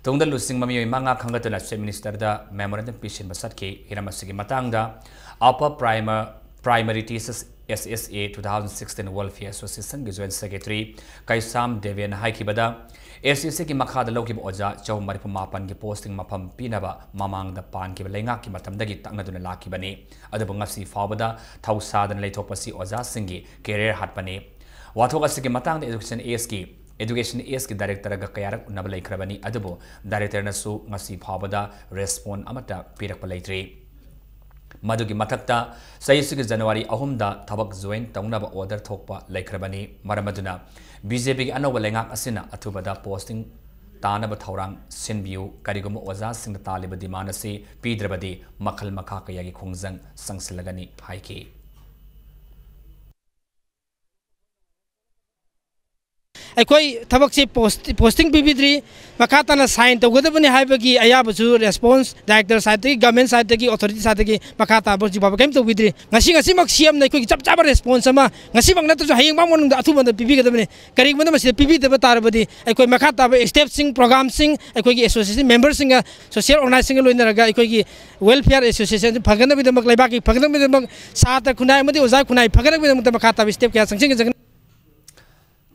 ꯇꯨꯡꯗ ꯂꯨꯆꯤꯡꯕ ꯃꯤꯑꯣꯏ ꯃꯉꯥ ꯈꯟꯒꯠꯇꯨꯅ ꯆꯤꯐ ꯃꯤꯅꯤꯁꯇꯔꯗ ꯃꯦꯃꯣꯔꯦꯟꯗꯝ ꯄꯤꯁꯤꯟꯕ ꯆꯠꯈꯤ꯫ ꯍꯤꯔꯝ ꯑꯁꯤꯒꯤ ꯃꯇꯥꯡꯗ upper primary, primary teachers S S A, two thousand sixteen welfare ꯑꯦꯁꯣꯁꯤꯌꯦꯁꯟꯒꯤ ꯖꯣꯏꯟꯠ ꯁꯦꯀ꯭ꯔꯦꯇꯔꯤ ꯀꯩꯁꯥꯝ ꯗꯦꯕꯦꯟꯅ ꯍꯥꯏꯈꯤꯕꯗ, ꯑꯦꯁ ꯑꯦꯁ ꯑꯦꯒꯤ ꯃꯈꯥꯗ ꯂꯧꯈꯤꯕ ꯑꯣꯖꯥ ꯆꯍꯨꯝ ꯃꯔꯤꯐꯨ ꯃꯥꯄꯟꯒꯤ ꯄꯣꯁꯇꯤꯡ ꯃꯐꯝ ꯄꯤꯅꯕ ꯃꯃꯥꯡꯗ ꯄꯥꯟꯈꯤꯕ ꯂꯩꯉꯥꯛꯀꯤ ꯃꯇꯝꯗꯒꯤ ꯇꯛꯅꯗꯨꯅ ꯂꯥꯛꯈꯤꯕꯅꯤ꯫ ꯑꯗꯨꯕꯨ ꯉꯁꯤ ꯐꯥꯎꯕꯗ ꯊꯧꯁꯥꯗꯅ ꯂꯩꯊꯣꯛꯄꯁꯤ ꯑꯣꯖꯥꯁꯤꯡꯒꯤ ꯀꯦꯔꯤꯌꯔ ꯍꯥꯠꯄꯅꯤ꯫ ꯋꯥꯊꯣꯛ ꯑꯁꯤꯒꯤ ꯃꯇꯥꯡꯗ ꯏꯖꯨꯀꯦꯁꯟ ꯑꯦꯁꯀꯤ, ꯏꯖꯨꯀꯦꯁꯟ ꯑꯦꯁꯀꯤ ꯗꯥꯏꯔꯦꯛꯇꯔꯒ ꯀꯌꯥꯔꯛ ꯎꯅꯕ ꯂꯩꯈ꯭ꯔꯕꯅꯤ, ꯑꯗꯨꯕꯨ ꯗꯥꯏꯔꯦꯛꯇꯔꯅꯁꯨ ꯉꯁꯤ ꯐꯥꯎꯕꯗ ꯔꯦꯁꯄꯣꯟ ꯑꯃꯠꯇ ꯄꯤꯔꯛꯄ ꯂꯩꯇ꯭ꯔꯤ꯫ ꯃꯗꯨꯒꯤ ꯃꯊꯛꯇ, ꯆꯍꯤꯁꯤꯒꯤ ꯖꯅꯋꯥꯔꯤ ꯑꯍꯨꯝꯗ ꯊꯕꯛ ꯖꯣꯏꯟ ꯇꯧꯅꯕ ꯑꯣꯔꯗꯔ ꯊꯣꯛꯄ ꯂꯩꯈ꯭ꯔꯕꯅꯤ꯫ ꯃꯔꯝ ꯑꯗꯨꯅ, ꯕꯤ ꯖꯦ ꯄꯤꯒꯤ ꯑꯅꯧꯕ ꯂꯩꯉꯥꯛ ꯑꯁꯤꯅ ꯑꯊꯨꯕꯗ ꯄꯣꯁꯇꯤꯡ ꯇꯥꯅꯕ ꯊꯧꯔꯥꯡ ꯁꯤꯟꯕꯤꯌꯨ꯫ ꯀꯔꯤꯒꯨꯝꯕ ꯑꯣꯖꯥꯁꯤꯡꯅ ꯇꯥꯜꯂꯤꯕ ꯗꯤꯃꯥꯟ ꯑꯁꯤ ꯄꯤꯗ꯭ꯔꯕꯗꯤ, ꯃꯈꯜ ꯃꯈꯥ ꯀꯌꯥꯒꯤ ꯈꯣꯡꯖꯪ ꯆꯪꯁꯤꯜꯂꯒꯅꯤ ꯍꯥꯏꯈꯤ꯫ ꯑꯩꯈꯣꯏ ꯊꯕꯛꯁꯦ ꯄꯣꯁ-, ꯄꯣꯁꯇꯤꯡ ꯄꯤꯕꯤꯗ꯭ꯔꯤ, ꯃꯈꯥ ꯇꯥꯅ ꯁꯥꯏꯟ ꯇꯧꯒꯗꯕꯅꯤ ꯍꯥꯏꯕꯒꯤ ꯑꯌꯥꯕꯁꯨ ꯔꯦꯁꯄꯣꯟꯁ ꯗꯥꯏꯔꯦꯛꯇꯔ ꯁꯥꯏꯠꯇꯒꯤ, ꯒꯚꯔꯟꯃꯦꯟꯠ ꯁꯥꯏꯠꯇꯒꯤ, ꯑꯣꯊꯣꯔꯤꯇꯤ ꯁꯥꯏꯠꯇꯒꯤ ꯃꯈꯥ ꯇꯥꯕ ꯍꯧꯖꯤꯛ ꯐꯥꯎꯕ ꯀꯔꯤꯝ ꯇꯧꯕꯤꯗ꯭ꯔꯤ꯫ ꯉꯁꯤ, ꯉꯁꯤꯃꯛ ꯁꯤ ꯑꯦꯝꯅ ꯑꯩꯈꯣꯏꯒꯤ ꯆꯞ ꯆꯥꯕ ꯔꯦꯁꯄꯣꯟꯁ ꯑꯃ ꯉꯁꯤꯃꯛ ꯅꯠꯇ꯭ꯔꯁꯨ ꯍꯌꯦꯡ ꯐꯥꯎ ꯃꯅꯨꯡꯗ ꯑꯊꯨꯕꯗ ꯄꯤꯕꯤꯒꯗꯕꯅꯤ꯫ ꯀꯔꯤꯒꯨꯝꯕꯗ ꯃꯁꯤꯗ ꯄꯤꯕꯤꯗꯕ ꯇꯥꯔꯕꯗꯤ, ꯑꯩꯈꯣꯏ ꯃꯈꯥ ꯇꯥꯕ ꯁ꯭ꯇꯦꯞꯁꯤꯡ, ꯄ꯭ꯔꯣꯒ꯭ꯔꯥꯝꯁꯤꯡ, ꯑꯩꯈꯣꯏꯒꯤ ꯑꯦꯁꯣꯁꯤꯌꯦꯁꯟ ꯃꯦꯝꯕꯔꯁꯤꯡꯒ, ꯁꯣꯁꯤꯌꯦꯜ ꯑꯣꯔꯒꯅꯥꯏꯖꯦꯁꯟꯒ ꯂꯣꯏꯅꯔꯒ ꯑꯩꯈꯣꯏꯒꯤ ꯋꯦꯜꯐꯤꯌꯔ ꯑꯦꯁꯣꯁꯤꯌꯦꯁꯟ ꯐꯒꯠꯅꯕꯒꯤꯗꯃꯛ, ꯂꯩꯕꯥꯛꯀꯤ ꯐꯒꯠꯅꯕꯒꯤꯗꯃꯛ, ꯁꯥꯇ꯭ꯔ ꯈꯨꯟꯅꯥꯏ ꯑꯃꯗꯤ ꯑꯣꯖꯥ ꯈꯨꯟꯅꯥꯏ ꯐꯒꯠꯅꯕꯒꯤꯗꯃꯛꯇ ꯃꯈꯥ ꯇꯥꯕ ꯁ꯭ꯇꯦꯞ ꯀꯌꯥ ꯆꯪꯁꯤꯟꯒꯅꯤ꯫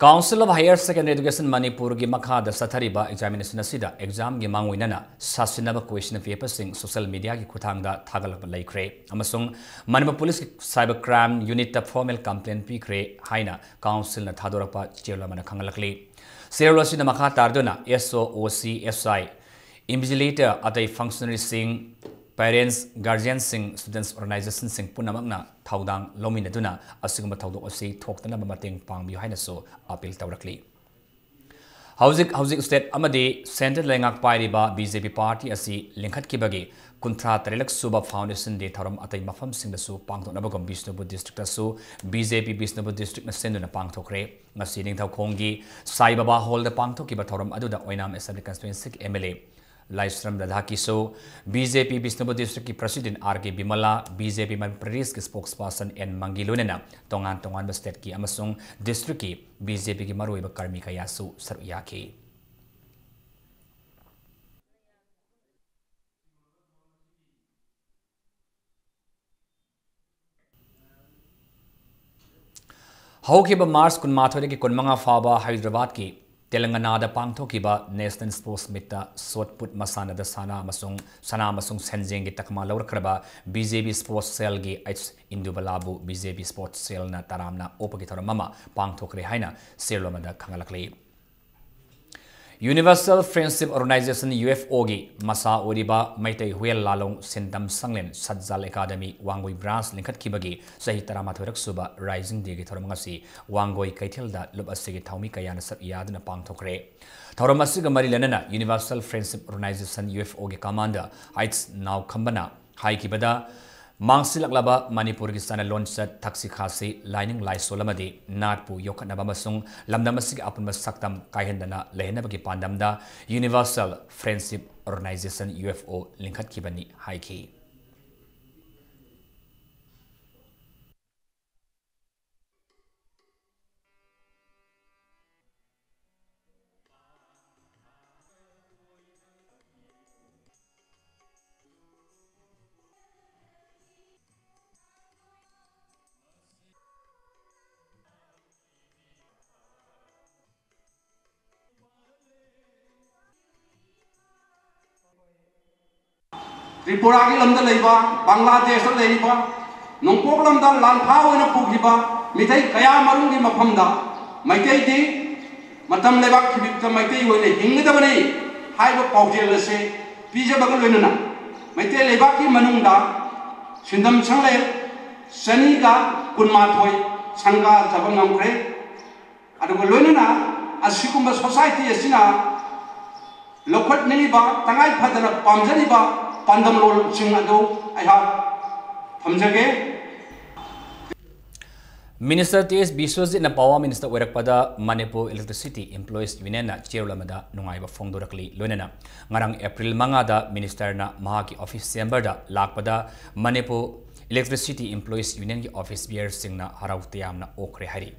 Council of Higher Secondary Education ꯃꯅꯤꯄꯨꯔꯒꯤ ꯃꯈꯥꯗ ꯆꯠꯊꯔꯤꯕ examination ꯑꯁꯤꯗ examꯒꯤ ꯃꯥꯡꯑꯣꯏꯅꯅ ꯁꯥꯁꯤꯟꯅꯕ question paperꯁꯤꯡ social mediaꯒꯤ ꯈꯨꯠꯊꯥꯡꯗ ꯊꯥꯒꯠꯂꯛꯄ ꯂꯩꯈ꯭ꯔꯦ ꯑꯃꯁꯨꯡ ꯃꯅꯤꯄꯨꯔ ꯄꯨꯂꯤꯁꯀꯤ cyber crime unitꯇ formal complaint ꯄꯤꯈ꯭ꯔꯦ ꯍꯥꯏꯅ councilꯅ ꯊꯥꯗꯣꯔꯛꯄ ꯆꯦꯔꯣꯜ ꯑꯃꯅ ꯈꯪꯍꯜꯂꯛꯂꯤ꯫ ꯆꯦꯔꯣꯜ ꯑꯁꯤꯅ ꯃꯈꯥ ꯇꯥꯔꯗꯨꯅ S O, O C, S I, invigilator, ꯑꯇꯩ functionaryꯁꯤꯡ, parents, guardianꯁꯤꯡ, students organizationꯁꯤꯡ ꯄꯨꯝꯅꯃꯛꯅ ꯊꯧꯗꯥꯡ ꯂꯧꯃꯤꯟꯅꯗꯨꯅ ꯑꯁꯤꯒꯨꯝꯕ ꯊꯧꯗꯣꯛ ꯑꯁꯤ ꯊꯣꯛꯇꯅꯕ ꯃꯇꯦꯡ ꯄꯥꯡꯕꯤꯌꯨ ꯍꯥꯏꯅꯁꯨ appeal ꯇꯧꯔꯛꯂꯤ꯫ ꯍꯧꯖꯤꯛ ꯍꯧꯖꯤꯛ state ꯑꯃꯗꯤ centre ꯂꯩꯉꯥꯛ ꯄꯥꯏꯔꯤꯕ B J P party ꯑꯁꯤ ꯂꯤꯡꯈꯠꯈꯤꯕꯒꯤ ꯀꯨꯟꯊ꯭ꯔꯥ ꯇꯔꯦꯠꯂꯛ ꯁꯨꯕ foundation day ꯊꯧꯔꯝ ꯑꯇꯩ ꯃꯐꯝꯁꯤꯡꯗꯁꯨ ꯄꯥꯡꯊꯣꯛꯅꯕꯒꯨꯝ Bishnupur districtꯇꯁꯨ B J P Bishnupur districtꯅ ꯁꯤꯟꯗꯨꯅ ꯄꯥꯡꯊꯣꯛꯈ꯭ꯔꯦ꯫ ꯉꯁꯤ ꯅꯤꯡꯊꯧꯈꯣꯡꯒꯤ ꯁꯥꯏ ꯕꯥꯕꯥ hallꯗ ꯄꯥꯡꯊꯣꯛꯈꯤꯕ ꯊꯧꯔꯝ ꯑꯗꯨꯗ ꯑꯣꯏꯅꯥꯝ assembly constituencyꯒꯤ M L A Laishram ꯔꯥꯙꯥꯀꯤꯁꯣ, B J P Bishnupur districtꯀꯤ president R K ꯕꯤꯃꯂꯥ, B J P Manipur ꯄ꯭ꯔꯗꯦꯁꯀꯤ spokesperson N ꯃꯪꯒꯤ ꯂꯣꯏꯅꯅ ꯇꯣꯉꯥꯟ ꯇꯣꯉꯥꯟꯕ stateꯀꯤ ꯑꯃꯁꯨꯡ districtꯀꯤ B J Pꯒꯤ ꯃꯔꯨꯑꯣꯏꯕ ꯀꯔꯃꯤ ꯀꯌꯥꯁꯨ ꯁꯔꯨꯛ ꯌꯥꯈꯤ꯫ ꯍꯧꯈꯤꯕ March ꯀꯨꯟꯃꯥꯊꯣꯏꯗꯒꯤ ꯀꯨꯟꯃꯉꯥ ꯐꯥꯎꯕ ꯍꯥꯏꯗ꯭ꯔꯕꯥꯗꯀꯤ ꯇꯦꯂꯪꯒꯅꯥꯗ ꯄꯥꯡꯊꯣꯛꯈꯤꯕ National Sports Meetꯇ shot put ꯃꯁꯥꯟꯅꯗ ꯁꯅꯥ ꯑꯃꯁꯨꯡ, ꯁꯅꯥ ꯑꯃꯁꯨꯡ ꯁꯦꯟꯖꯦꯡꯒꯤ ꯇꯛꯃꯥ ꯂꯧꯔꯛꯈ꯭ꯔꯕ B J P sports cellꯒꯤ H ꯏꯟꯗꯨꯕꯂꯥꯕꯨ B J P sports cellꯅ ꯇꯔꯥꯝꯅ ꯑꯣꯛꯄꯒꯤ ꯊꯧꯔꯝ ꯑꯃ ꯄꯥꯡꯊꯣꯛꯈ꯭ꯔꯦ ꯍꯥꯏꯅ ꯆꯦꯔꯣꯜ ꯑꯃꯗ ꯈꯪꯍꯜꯂꯛꯂꯤ꯫ Universal Friendship Organization, U F Oꯒꯤ ꯃꯁꯥ ꯑꯣꯏꯔꯤꯕ ꯃꯩꯇꯩ ꯍꯨꯌꯦꯜ ꯂꯥꯂꯣꯡ ꯁꯤꯟꯇꯝ ꯁꯪꯂꯦꯟ ꯁꯠꯖꯥꯜ ꯑꯦꯀꯥꯗꯃꯤ ꯋꯥꯡꯒꯣꯏ branch ꯂꯤꯡꯈꯠꯈꯤꯕꯒꯤ ꯆꯍꯤ ꯇꯔꯥꯃꯥꯊꯣꯏꯔꯛ ꯁꯨꯕ Rising Dayꯒꯤ ꯊꯧꯔꯝ ꯉꯁꯤ ꯋꯥꯡꯒꯣꯏ ꯀꯩꯊꯦꯜꯗ ꯂꯨꯞ ꯑꯁꯤꯒꯤ ꯊꯧꯃꯤ ꯀꯌꯥꯅ ꯁꯔꯨꯛ ꯌꯥꯗꯨꯅ ꯄꯥꯡꯊꯣꯛꯈ꯭ꯔꯦ꯫ ꯊꯧꯔꯝ ꯑꯁꯤꯒ ꯃꯔꯤ ꯂꯩꯅꯅ Universal Friendship Organization, U F Oꯒꯤ commander H ꯅꯥꯎꯈꯝꯕꯅ ꯍꯥꯏꯈꯤꯕꯗ, ꯃꯥꯡꯁꯤꯜꯂꯛꯂꯕ ꯃꯅꯤꯄꯨꯔꯒꯤ ꯆꯠꯅ ꯂꯣꯟꯆꯠ, ꯊꯛꯁꯤ ꯈꯥꯁꯤ, ꯂꯥꯏꯅꯤꯡ ꯂꯥꯏꯁꯣꯜ ꯑꯃꯗꯤ ꯅꯥꯠꯄꯨ ꯌꯣꯛꯈꯠꯅꯕ ꯑꯃꯁꯨꯡ ꯂꯝꯗꯝ ꯑꯁꯤꯒꯤ ꯑꯄꯨꯟꯕ ꯁꯛꯇꯝ ꯀꯥꯏꯍꯟꯗꯅ ꯂꯩꯍꯟꯅꯕꯒꯤ ꯄꯥꯟꯗꯝꯗ Universal Friendship Organization, U F O ꯂꯤꯡꯈꯠꯈꯤꯕꯅꯤ ꯍꯥꯏꯈꯤ꯫ ꯇ꯭ꯔꯤꯄꯨꯔꯥꯒꯤ ꯂꯝꯗ ꯂꯩꯕ, ꯕꯪꯒ꯭ꯂꯥꯗꯦꯁꯇ ꯂꯩꯔꯤꯕ, ꯅꯣꯡꯄꯣꯛ ꯂꯝꯗ ꯂꯥꯟꯐꯥ ꯑꯣꯏꯅ ꯄꯨꯈꯤꯕ ꯃꯤꯇꯩ ꯀꯌꯥ ꯃꯔꯨꯝꯒꯤ ꯃꯐꯝꯗ ꯃꯩꯇꯩꯗꯤ ꯃꯇꯝ ꯂꯩꯕꯥꯛ ꯈꯤꯕꯤꯛꯇ ꯃꯩꯇꯩ ꯑꯣꯏꯅ ꯍꯤꯡꯒꯗꯕꯅꯤ ꯍꯥꯏꯕ ꯄꯥꯎꯖꯦꯜ ꯑꯁꯤ ꯄꯤꯖꯕꯒ ꯂꯣꯏꯅꯅ ꯃꯩꯇꯩ ꯂꯩꯕꯥꯛꯀꯤ ꯃꯅꯨꯡꯗ ꯁꯤꯟꯗꯝ ꯁꯪꯂꯦꯟ ꯆꯅꯤꯒ ꯀꯨꯟꯃꯥꯊꯣꯏ ꯁꯪꯒꯥꯖꯕ ꯉꯝꯈ꯭ꯔꯦ꯫ ꯑꯗꯨꯒ ꯂꯣꯏꯅꯅ ꯑꯁꯤꯒꯨꯝꯕ ꯁꯣꯁꯥꯏꯇꯤ ꯑꯁꯤꯅ ꯂꯧꯈꯠꯅꯤꯡꯉꯤꯕ, ꯇꯉꯥꯏ ꯐꯗꯅ ꯄꯥꯝꯖꯔꯤꯕ ꯄꯥꯟꯗꯝꯂꯣꯟꯁꯤꯡ ꯑꯗꯨ ꯑꯩꯍꯥꯛ ꯊꯝꯖꯒꯦ꯫ ꯃꯤꯅꯤꯁꯇꯔ ꯇꯤ ꯑꯦꯁ ꯕꯤꯁ꯭ꯋꯖꯤꯠꯅ ꯄꯥꯋꯔ ꯃꯤꯅꯤꯁꯇꯔ ꯑꯣꯏꯔꯛꯄꯗ ꯃꯅꯤꯄꯨꯔ ꯏꯂꯦꯛꯇ꯭ꯔꯤꯁꯤꯇꯤ ꯏꯝꯄ꯭ꯂꯣꯌꯤꯁ ꯌꯨꯅꯤꯌꯟꯅ ꯆꯦꯔꯣꯜ ꯑꯃꯗ ꯅꯨꯡꯉꯥꯏꯕ ꯐꯣꯡꯗꯣꯔꯛꯂꯤ꯫ ꯂꯣꯏꯅꯅ ꯉꯔꯥꯡ ꯑꯦꯄ꯭ꯔꯤꯜ ꯃꯉꯥꯗ ꯃꯤꯅꯤꯁꯇꯔꯅ ꯃꯍꯥꯛꯀꯤ ꯑꯣꯐꯤꯁ ꯆꯦꯝꯕꯔꯗ ꯂꯥꯛꯄꯗ ꯃꯅꯤꯄꯨꯔ ꯏꯂꯦꯛꯇ꯭ꯔꯤꯁꯤꯇꯤ ꯏꯝꯄ꯭ꯂꯣꯌꯤꯁ ꯌꯨꯅꯤꯌꯟꯒꯤ ꯑꯣꯐꯤꯁ ꯕꯤꯌꯔꯁꯤꯡꯅ ꯍꯔꯥꯎ ꯇꯌꯥꯝꯅ ꯑꯣꯛꯈ꯭ꯔꯦ ꯍꯥꯏꯔꯤ꯫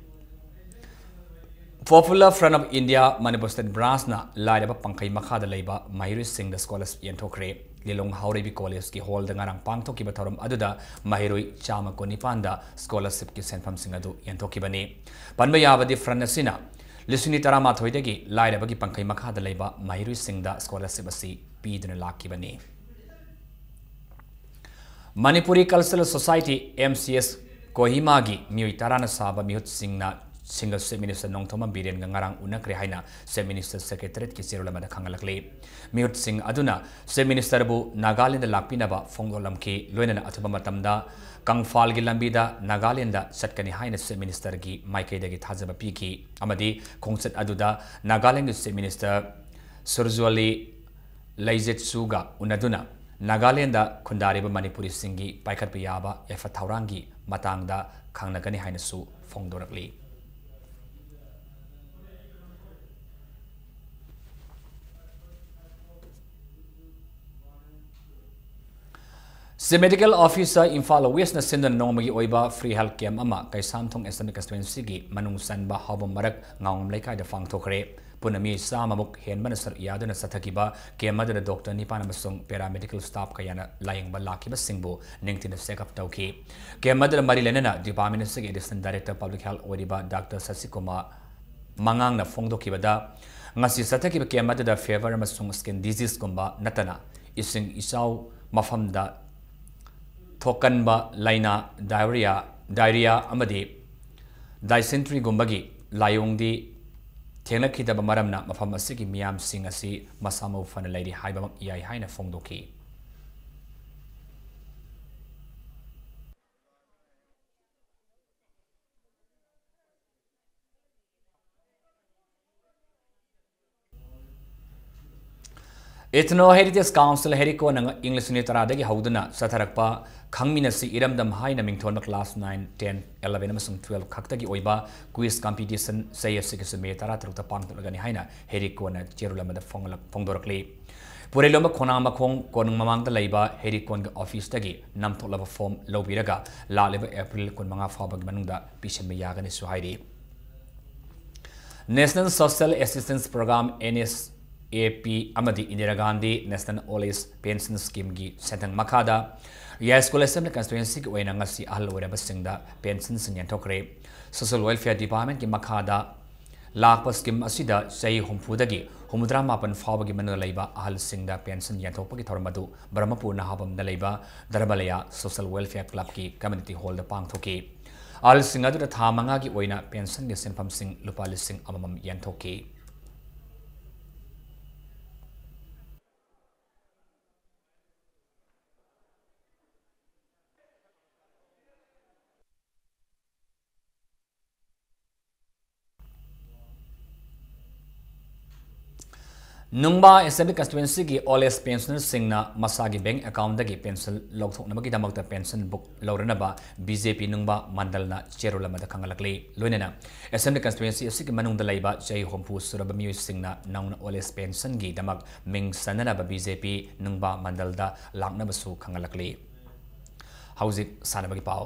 Popular Front of India Manipur State Branchꯅ ꯂꯥꯏꯔꯕ ꯄꯪꯈꯩ ꯃꯈꯥꯗ ꯂꯩꯕ ꯃꯍꯩꯔꯣꯏꯁꯤꯡꯗ ꯁ꯭ꯀꯣꯂꯔꯁꯤꯞ ꯌꯦꯟꯊꯣꯛꯈ꯭ꯔꯦ꯫ ꯂꯤꯂꯣꯡ ꯍꯥꯎꯔꯩꯕꯤ ꯀꯣꯂꯦꯖꯀꯤ ꯍꯣꯜꯗ ꯉꯔꯥꯡ ꯄꯥꯡꯊꯣꯛꯈꯤꯕ ꯊꯧꯔꯝ ꯑꯗꯨꯗ ꯃꯍꯩꯔꯣꯏ ꯆꯥꯝꯃ ꯀꯨꯟꯅꯤꯄꯥꯟꯗ ꯁ꯭ꯀꯣꯂꯔꯁꯤꯞꯀꯤ ꯁꯦꯟꯐꯝꯁꯤꯡ ꯑꯗꯨ ꯌꯦꯟꯊꯣꯛꯈꯤꯕꯅꯤ꯫ ꯄꯟꯕ ꯌꯥꯕꯗꯤ, ꯐ꯭ꯔꯟꯠ ꯑꯁꯤꯅ ꯂꯤꯁꯤꯡ ꯇꯔꯥꯃꯥꯊꯣꯏꯗꯒꯤ ꯂꯥꯏꯔꯕꯒꯤ ꯄꯪꯈꯩ ꯃꯈꯥꯗ ꯂꯩꯕ ꯃꯍꯩꯔꯣꯏꯁꯤꯡꯗ ꯁ꯭ꯀꯣꯂꯔꯁꯤꯞ ꯑꯁꯤ ꯄꯤꯗꯨꯅ ꯂꯥꯛꯈꯤꯕꯅꯤ꯫ Manipuri cultural society, M C S, ꯀꯣꯍꯤꯃꯥꯒꯤ ꯃꯤꯑꯣꯏ ꯇꯔꯥꯅ ꯁꯥꯕ ꯃꯤꯍꯨꯠꯁꯤꯡꯅ ꯁꯤꯡꯒꯜ ꯆꯤꯐ ꯃꯤꯅꯤꯁꯇꯔ ꯅꯣꯡꯊꯣꯝꯕꯝ ꯕꯤꯔꯦꯟꯒ ꯉꯔꯥꯡ ꯎꯅꯈ꯭ꯔꯦ ꯍꯥꯏꯅ ꯆꯤꯐ ꯃꯤꯅꯤꯁꯇꯔ ꯁꯦꯀ꯭ꯔꯦꯇꯔꯤꯌꯦꯠꯀꯤ ꯆꯦꯔꯣꯜ ꯑꯃꯗ ꯈꯪꯍꯜꯂꯛꯂꯤ꯫ ꯃꯤꯍꯨꯠꯁꯤꯡ ꯑꯗꯨꯅ ꯆꯤꯐ ꯃꯤꯅꯤꯁꯇꯔꯕꯨ ꯅꯥꯒꯥꯂꯦꯟꯗ ꯂꯥꯛꯄꯤꯅꯕ ꯐꯣꯡꯗꯣꯛꯂꯝꯈꯤ꯫ ꯂꯣꯏꯅꯅ ꯑꯊꯨꯕ ꯃꯇꯝꯗ ꯀꯪꯐꯥꯜꯒꯤ ꯂꯝꯕꯤꯗ ꯅꯥꯒꯥꯂꯦꯟꯗ ꯆꯠꯀꯅꯤ ꯍꯥꯏꯅ ꯆꯤꯐ ꯃꯤꯅꯤꯁꯇꯔꯒꯤ ꯃꯥꯏꯀꯩꯗꯒꯤ ꯊꯥꯖꯕ ꯄꯤꯈꯤ ꯑꯃꯗꯤ ꯈꯣꯡꯆꯠ ꯑꯗꯨꯗ ꯅꯥꯒꯥꯂꯦꯟꯒꯤ ꯆꯤꯐ ꯃꯤꯅꯤꯁꯇꯔ ꯁꯨꯔꯖꯨꯋꯥꯂꯤ ꯂꯩꯖꯦꯠꯁꯨꯒ ꯎꯅꯗꯨꯅ ꯅꯥꯒꯥꯂꯦꯟꯗ ꯈꯨꯟꯗꯥꯔꯤꯕ ꯃꯅꯤꯄꯨꯔꯤꯁꯤꯡꯒꯤ ꯄꯥꯏꯈꯠꯄ ꯌꯥꯕ ꯌꯥꯏꯐ ꯊꯧꯔꯥꯡꯒꯤ ꯃꯇꯥꯡꯗ ꯈꯪꯅꯒꯅꯤ ꯍꯥꯏꯅꯁꯨ ꯐꯣꯡꯗꯣꯔꯛꯂꯤ꯫ ꯁꯤ ꯃꯦꯗꯤꯀꯦꯜ ꯑꯣꯐꯤꯁꯔ ꯏꯝꯐꯥꯜ ꯋꯦꯁꯅ ꯁꯤꯟꯗꯨꯅ ꯅꯣꯡꯃꯒꯤ ꯑꯣꯏꯕ ꯐ꯭ꯔꯤ ꯍꯦꯜꯊ ꯀꯦꯝꯞ ꯑꯃ ꯀꯩꯁꯥꯝꯊꯣꯡ ꯑꯦꯁꯦꯝꯕ꯭ꯂꯤ ꯀꯟꯁꯇꯤꯇ꯭ꯋꯦꯟꯁꯤꯒꯤ ꯃꯅꯨꯡ ꯆꯟꯕ ꯍꯥꯎꯕꯝ ꯃꯔꯛ ꯉꯥꯉꯣꯝ ꯂꯩꯀꯥꯏꯗ ꯄꯥꯡꯊꯣꯛꯈ꯭ꯔꯦ꯫ ꯄꯨꯟꯅ ꯃꯤ ꯆꯥꯝꯃꯃꯨꯛ ꯍꯦꯟꯕꯅ ꯁꯔꯨꯛ ꯌꯥꯗꯨꯅ ꯆꯠꯊꯈꯤꯕ ꯀꯦꯝꯞ ꯑꯗꯨꯗ ꯗꯣꯛꯇꯔ ꯅꯤꯄꯥꯟ ꯑꯃꯁꯨꯡ ꯄꯦꯔꯥꯃꯦꯗꯤꯀꯦꯜ ꯁ꯭ꯇꯥꯐ ꯀꯌꯥꯅ ꯂꯥꯌꯦꯡꯕ ꯂꯥꯛꯈꯤꯕꯁꯤꯡꯕꯨ ꯅꯤꯡꯊꯤꯅ ꯆꯦꯛꯑꯞ ꯇꯧꯈꯤ꯫ ꯀꯦꯝꯞ ꯑꯗꯨꯗ ꯃꯔꯤ ꯂꯩꯅꯅ ꯗꯤꯄꯥꯔꯠꯃꯦꯟ ꯑꯁꯤꯒꯤ ꯑꯦꯗꯤꯁꯅꯦꯜ ꯗꯥꯏꯔꯦꯛꯇꯔ ꯄꯕ꯭ꯂꯤꯛ ꯍꯦꯜꯊ ꯑꯣꯏꯔꯤꯕ ꯗꯥꯛꯇꯔ ꯁꯁꯤꯀꯨꯃꯥꯔ ꯃꯉꯥꯡꯅ ꯐꯣꯡꯗꯣꯛꯈꯤꯕꯗ, ꯉꯁꯤ ꯆꯠꯊꯈꯤꯕ ꯀꯦꯝꯞ ꯑꯗꯨꯗ ꯐꯤꯚꯔ ꯑꯃꯁꯨꯡ ꯁ꯭ꯀꯤꯟ ꯗꯤꯖꯤꯖꯀꯨꯝꯕ ꯅꯠꯇꯅ ꯏꯁꯤꯡ ꯏꯆꯥꯎ ꯃꯐꯝꯗ ꯊꯣꯛꯀꯟꯕ ꯂꯥꯏꯅꯥ diarrhoea, diarrhoea ꯑꯃꯗꯤ dysenteryꯒꯨꯝꯕꯒꯤ ꯂꯥꯏꯑꯣꯡꯗꯤ ꯊꯦꯡꯅꯈꯤꯗꯕ ꯃꯔꯝꯅ ꯃꯐꯝ ꯑꯁꯤꯒꯤ ꯃꯤꯌꯥꯝꯁꯤꯡ ꯑꯁꯤ ꯃꯁꯥ ꯃꯎ ꯐꯅ ꯂꯩꯔꯤ ꯍꯥꯏꯕꯃꯛ ꯌꯥꯏ ꯍꯥꯏꯅ ꯐꯣꯡꯗꯣꯛꯈꯤ꯫ Ethno Heritage Council ꯍꯦꯔꯤꯀꯣꯟꯅ ꯏꯪ ꯂꯤꯁꯤꯡ ꯑꯅꯤ ꯇꯔꯥꯗꯒꯤ ꯍꯧꯗꯨꯅ ꯆꯠꯊꯔꯛꯄ ꯈꯪꯃꯤꯟꯅꯁꯤ ꯏꯔꯝꯗꯝ ꯍꯥꯏꯅ ꯃꯤꯡꯊꯣꯟꯕ class nine, ten, eleven ꯑꯃꯁꯨꯡ twelve ꯈꯛꯇꯒꯤ ꯑꯣꯏꯕ quiz competition ꯆꯍꯤ ꯑꯁꯤꯒꯤꯁꯨ ꯃꯦ ꯇꯔꯥꯇꯔꯨꯛꯇ ꯄꯥꯡꯊꯣꯛꯂꯒꯅꯤ ꯍꯥꯏꯅ ꯍꯦꯔꯤꯀꯣꯟꯅ ꯆꯦꯔꯣꯜ ꯑꯃꯗ ꯐꯣꯡꯂꯛ-, ꯐꯣꯡꯗꯣꯔꯛꯂꯤ꯫ ꯄꯨꯔꯩꯂꯣꯝꯕ ꯈꯣꯡꯅꯥꯡ ꯃꯈꯣꯡ ꯀꯣꯅꯨꯡ ꯃꯃꯥꯡꯗ ꯂꯩꯕ ꯍꯦꯔꯤꯀꯣꯟꯒꯤ officeꯇꯒꯤ ꯅꯝꯊꯣꯛꯂꯕ form ꯂꯧꯕꯤꯔꯒ ꯂꯥꯛꯂꯤꯕ April ꯀꯨꯟꯃꯉꯥ ꯐꯥꯎꯕꯒꯤ ꯃꯅꯨꯡꯗ ꯄꯤꯁꯤꯟꯕ ꯌꯥꯒꯅꯤꯁꯨ ꯍꯥꯏꯔꯤ꯫ National Social Assistance Program, NSAP, ꯑꯃꯗꯤ Indira Gandhi National Old Age Pension Schemeꯒꯤ ꯁꯦꯟꯊꯪ ꯃꯈꯥꯗ ꯌꯥꯏꯁ꯭ꯀꯨꯜ Assembly Constituencyꯒꯤ ꯑꯣꯏꯅ ꯉꯁꯤ ꯑꯍꯜ ꯑꯣꯏꯔꯕꯁꯤꯡꯗ pensionꯁꯤꯡ ꯌꯦꯟꯊꯣꯛꯈ꯭ꯔꯦ꯫ Social Welfare Departmentꯀꯤ ꯃꯈꯥꯗ ꯂꯥꯛꯄ scheme ꯑꯁꯤꯗ ꯆꯍꯤ ꯍꯨꯝꯐꯨꯗꯒꯤ ꯍꯨꯝꯐꯨꯇꯔꯥ ꯃꯥꯄꯟ ꯐꯥꯎꯕꯒꯤ ꯃꯅꯨꯡꯗ ꯂꯩꯕ ꯑꯍꯜꯁꯤꯡꯗ pension ꯌꯦꯟꯊꯣꯛꯄꯒꯤ ꯊꯧꯔꯝ ꯑꯗꯨ ꯕ꯭ꯔꯍꯃꯄꯨꯔ ꯅꯍꯥꯕꯝꯗ ꯂꯩꯕ ꯙꯔꯃꯂꯌꯥ Social Welfare Clubꯀꯤ community hallꯗ ꯄꯥꯡꯊꯣꯛꯈꯤ꯫ ꯑꯍꯜꯁꯤꯡ ꯑꯗꯨꯗ ꯊꯥ ꯃꯉꯥꯒꯤ ꯑꯣꯏꯅ pensionꯒꯤ ꯁꯦꯟꯐꯝꯁꯤꯡ ꯂꯨꯄꯥ ꯂꯤꯁꯤꯡ ꯑꯃꯃꯝ ꯌꯦꯟꯊꯣꯛꯈꯤ꯫ ꯅꯨꯡꯕꯥ Assembly Constituencyꯒꯤ old age pensionerꯁꯤꯡꯅ ꯃꯁꯥꯒꯤ bank accountꯗꯒꯤ pension ꯂꯧꯊꯣꯛꯅꯕꯒꯤꯗꯃꯛꯇ pension book ꯂꯧꯔꯅꯕ BJP ꯅꯨꯡꯕꯥ ꯃꯟꯗꯜꯅ ꯆꯦꯔꯣꯜ ꯑꯃꯗ ꯈꯪꯍꯜꯂꯛꯂꯤ꯫ ꯂꯣꯏꯅꯅ Assembly Constituency ꯑꯁꯤꯒꯤ ꯃꯅꯨꯡꯗ ꯂꯩꯕ ꯆꯍꯤ ꯍꯨꯝꯐꯨ ꯁꯨꯔꯕ ꯃꯤꯑꯣꯏꯁꯤꯡꯅ ꯅꯧꯅ old age pensionꯒꯤꯗꯃꯛ ꯃꯤꯡ ꯆꯟꯅꯅꯕ BJP ꯅꯨꯡꯕꯥ ꯃꯟꯗꯜꯗ ꯂꯥꯛꯅꯕꯁꯨ ꯈꯪꯍꯜꯂꯛꯂꯤ꯫ ꯍꯧꯖꯤꯛ ꯁꯥꯟꯅꯕꯒꯤ ꯄꯥꯎ꯫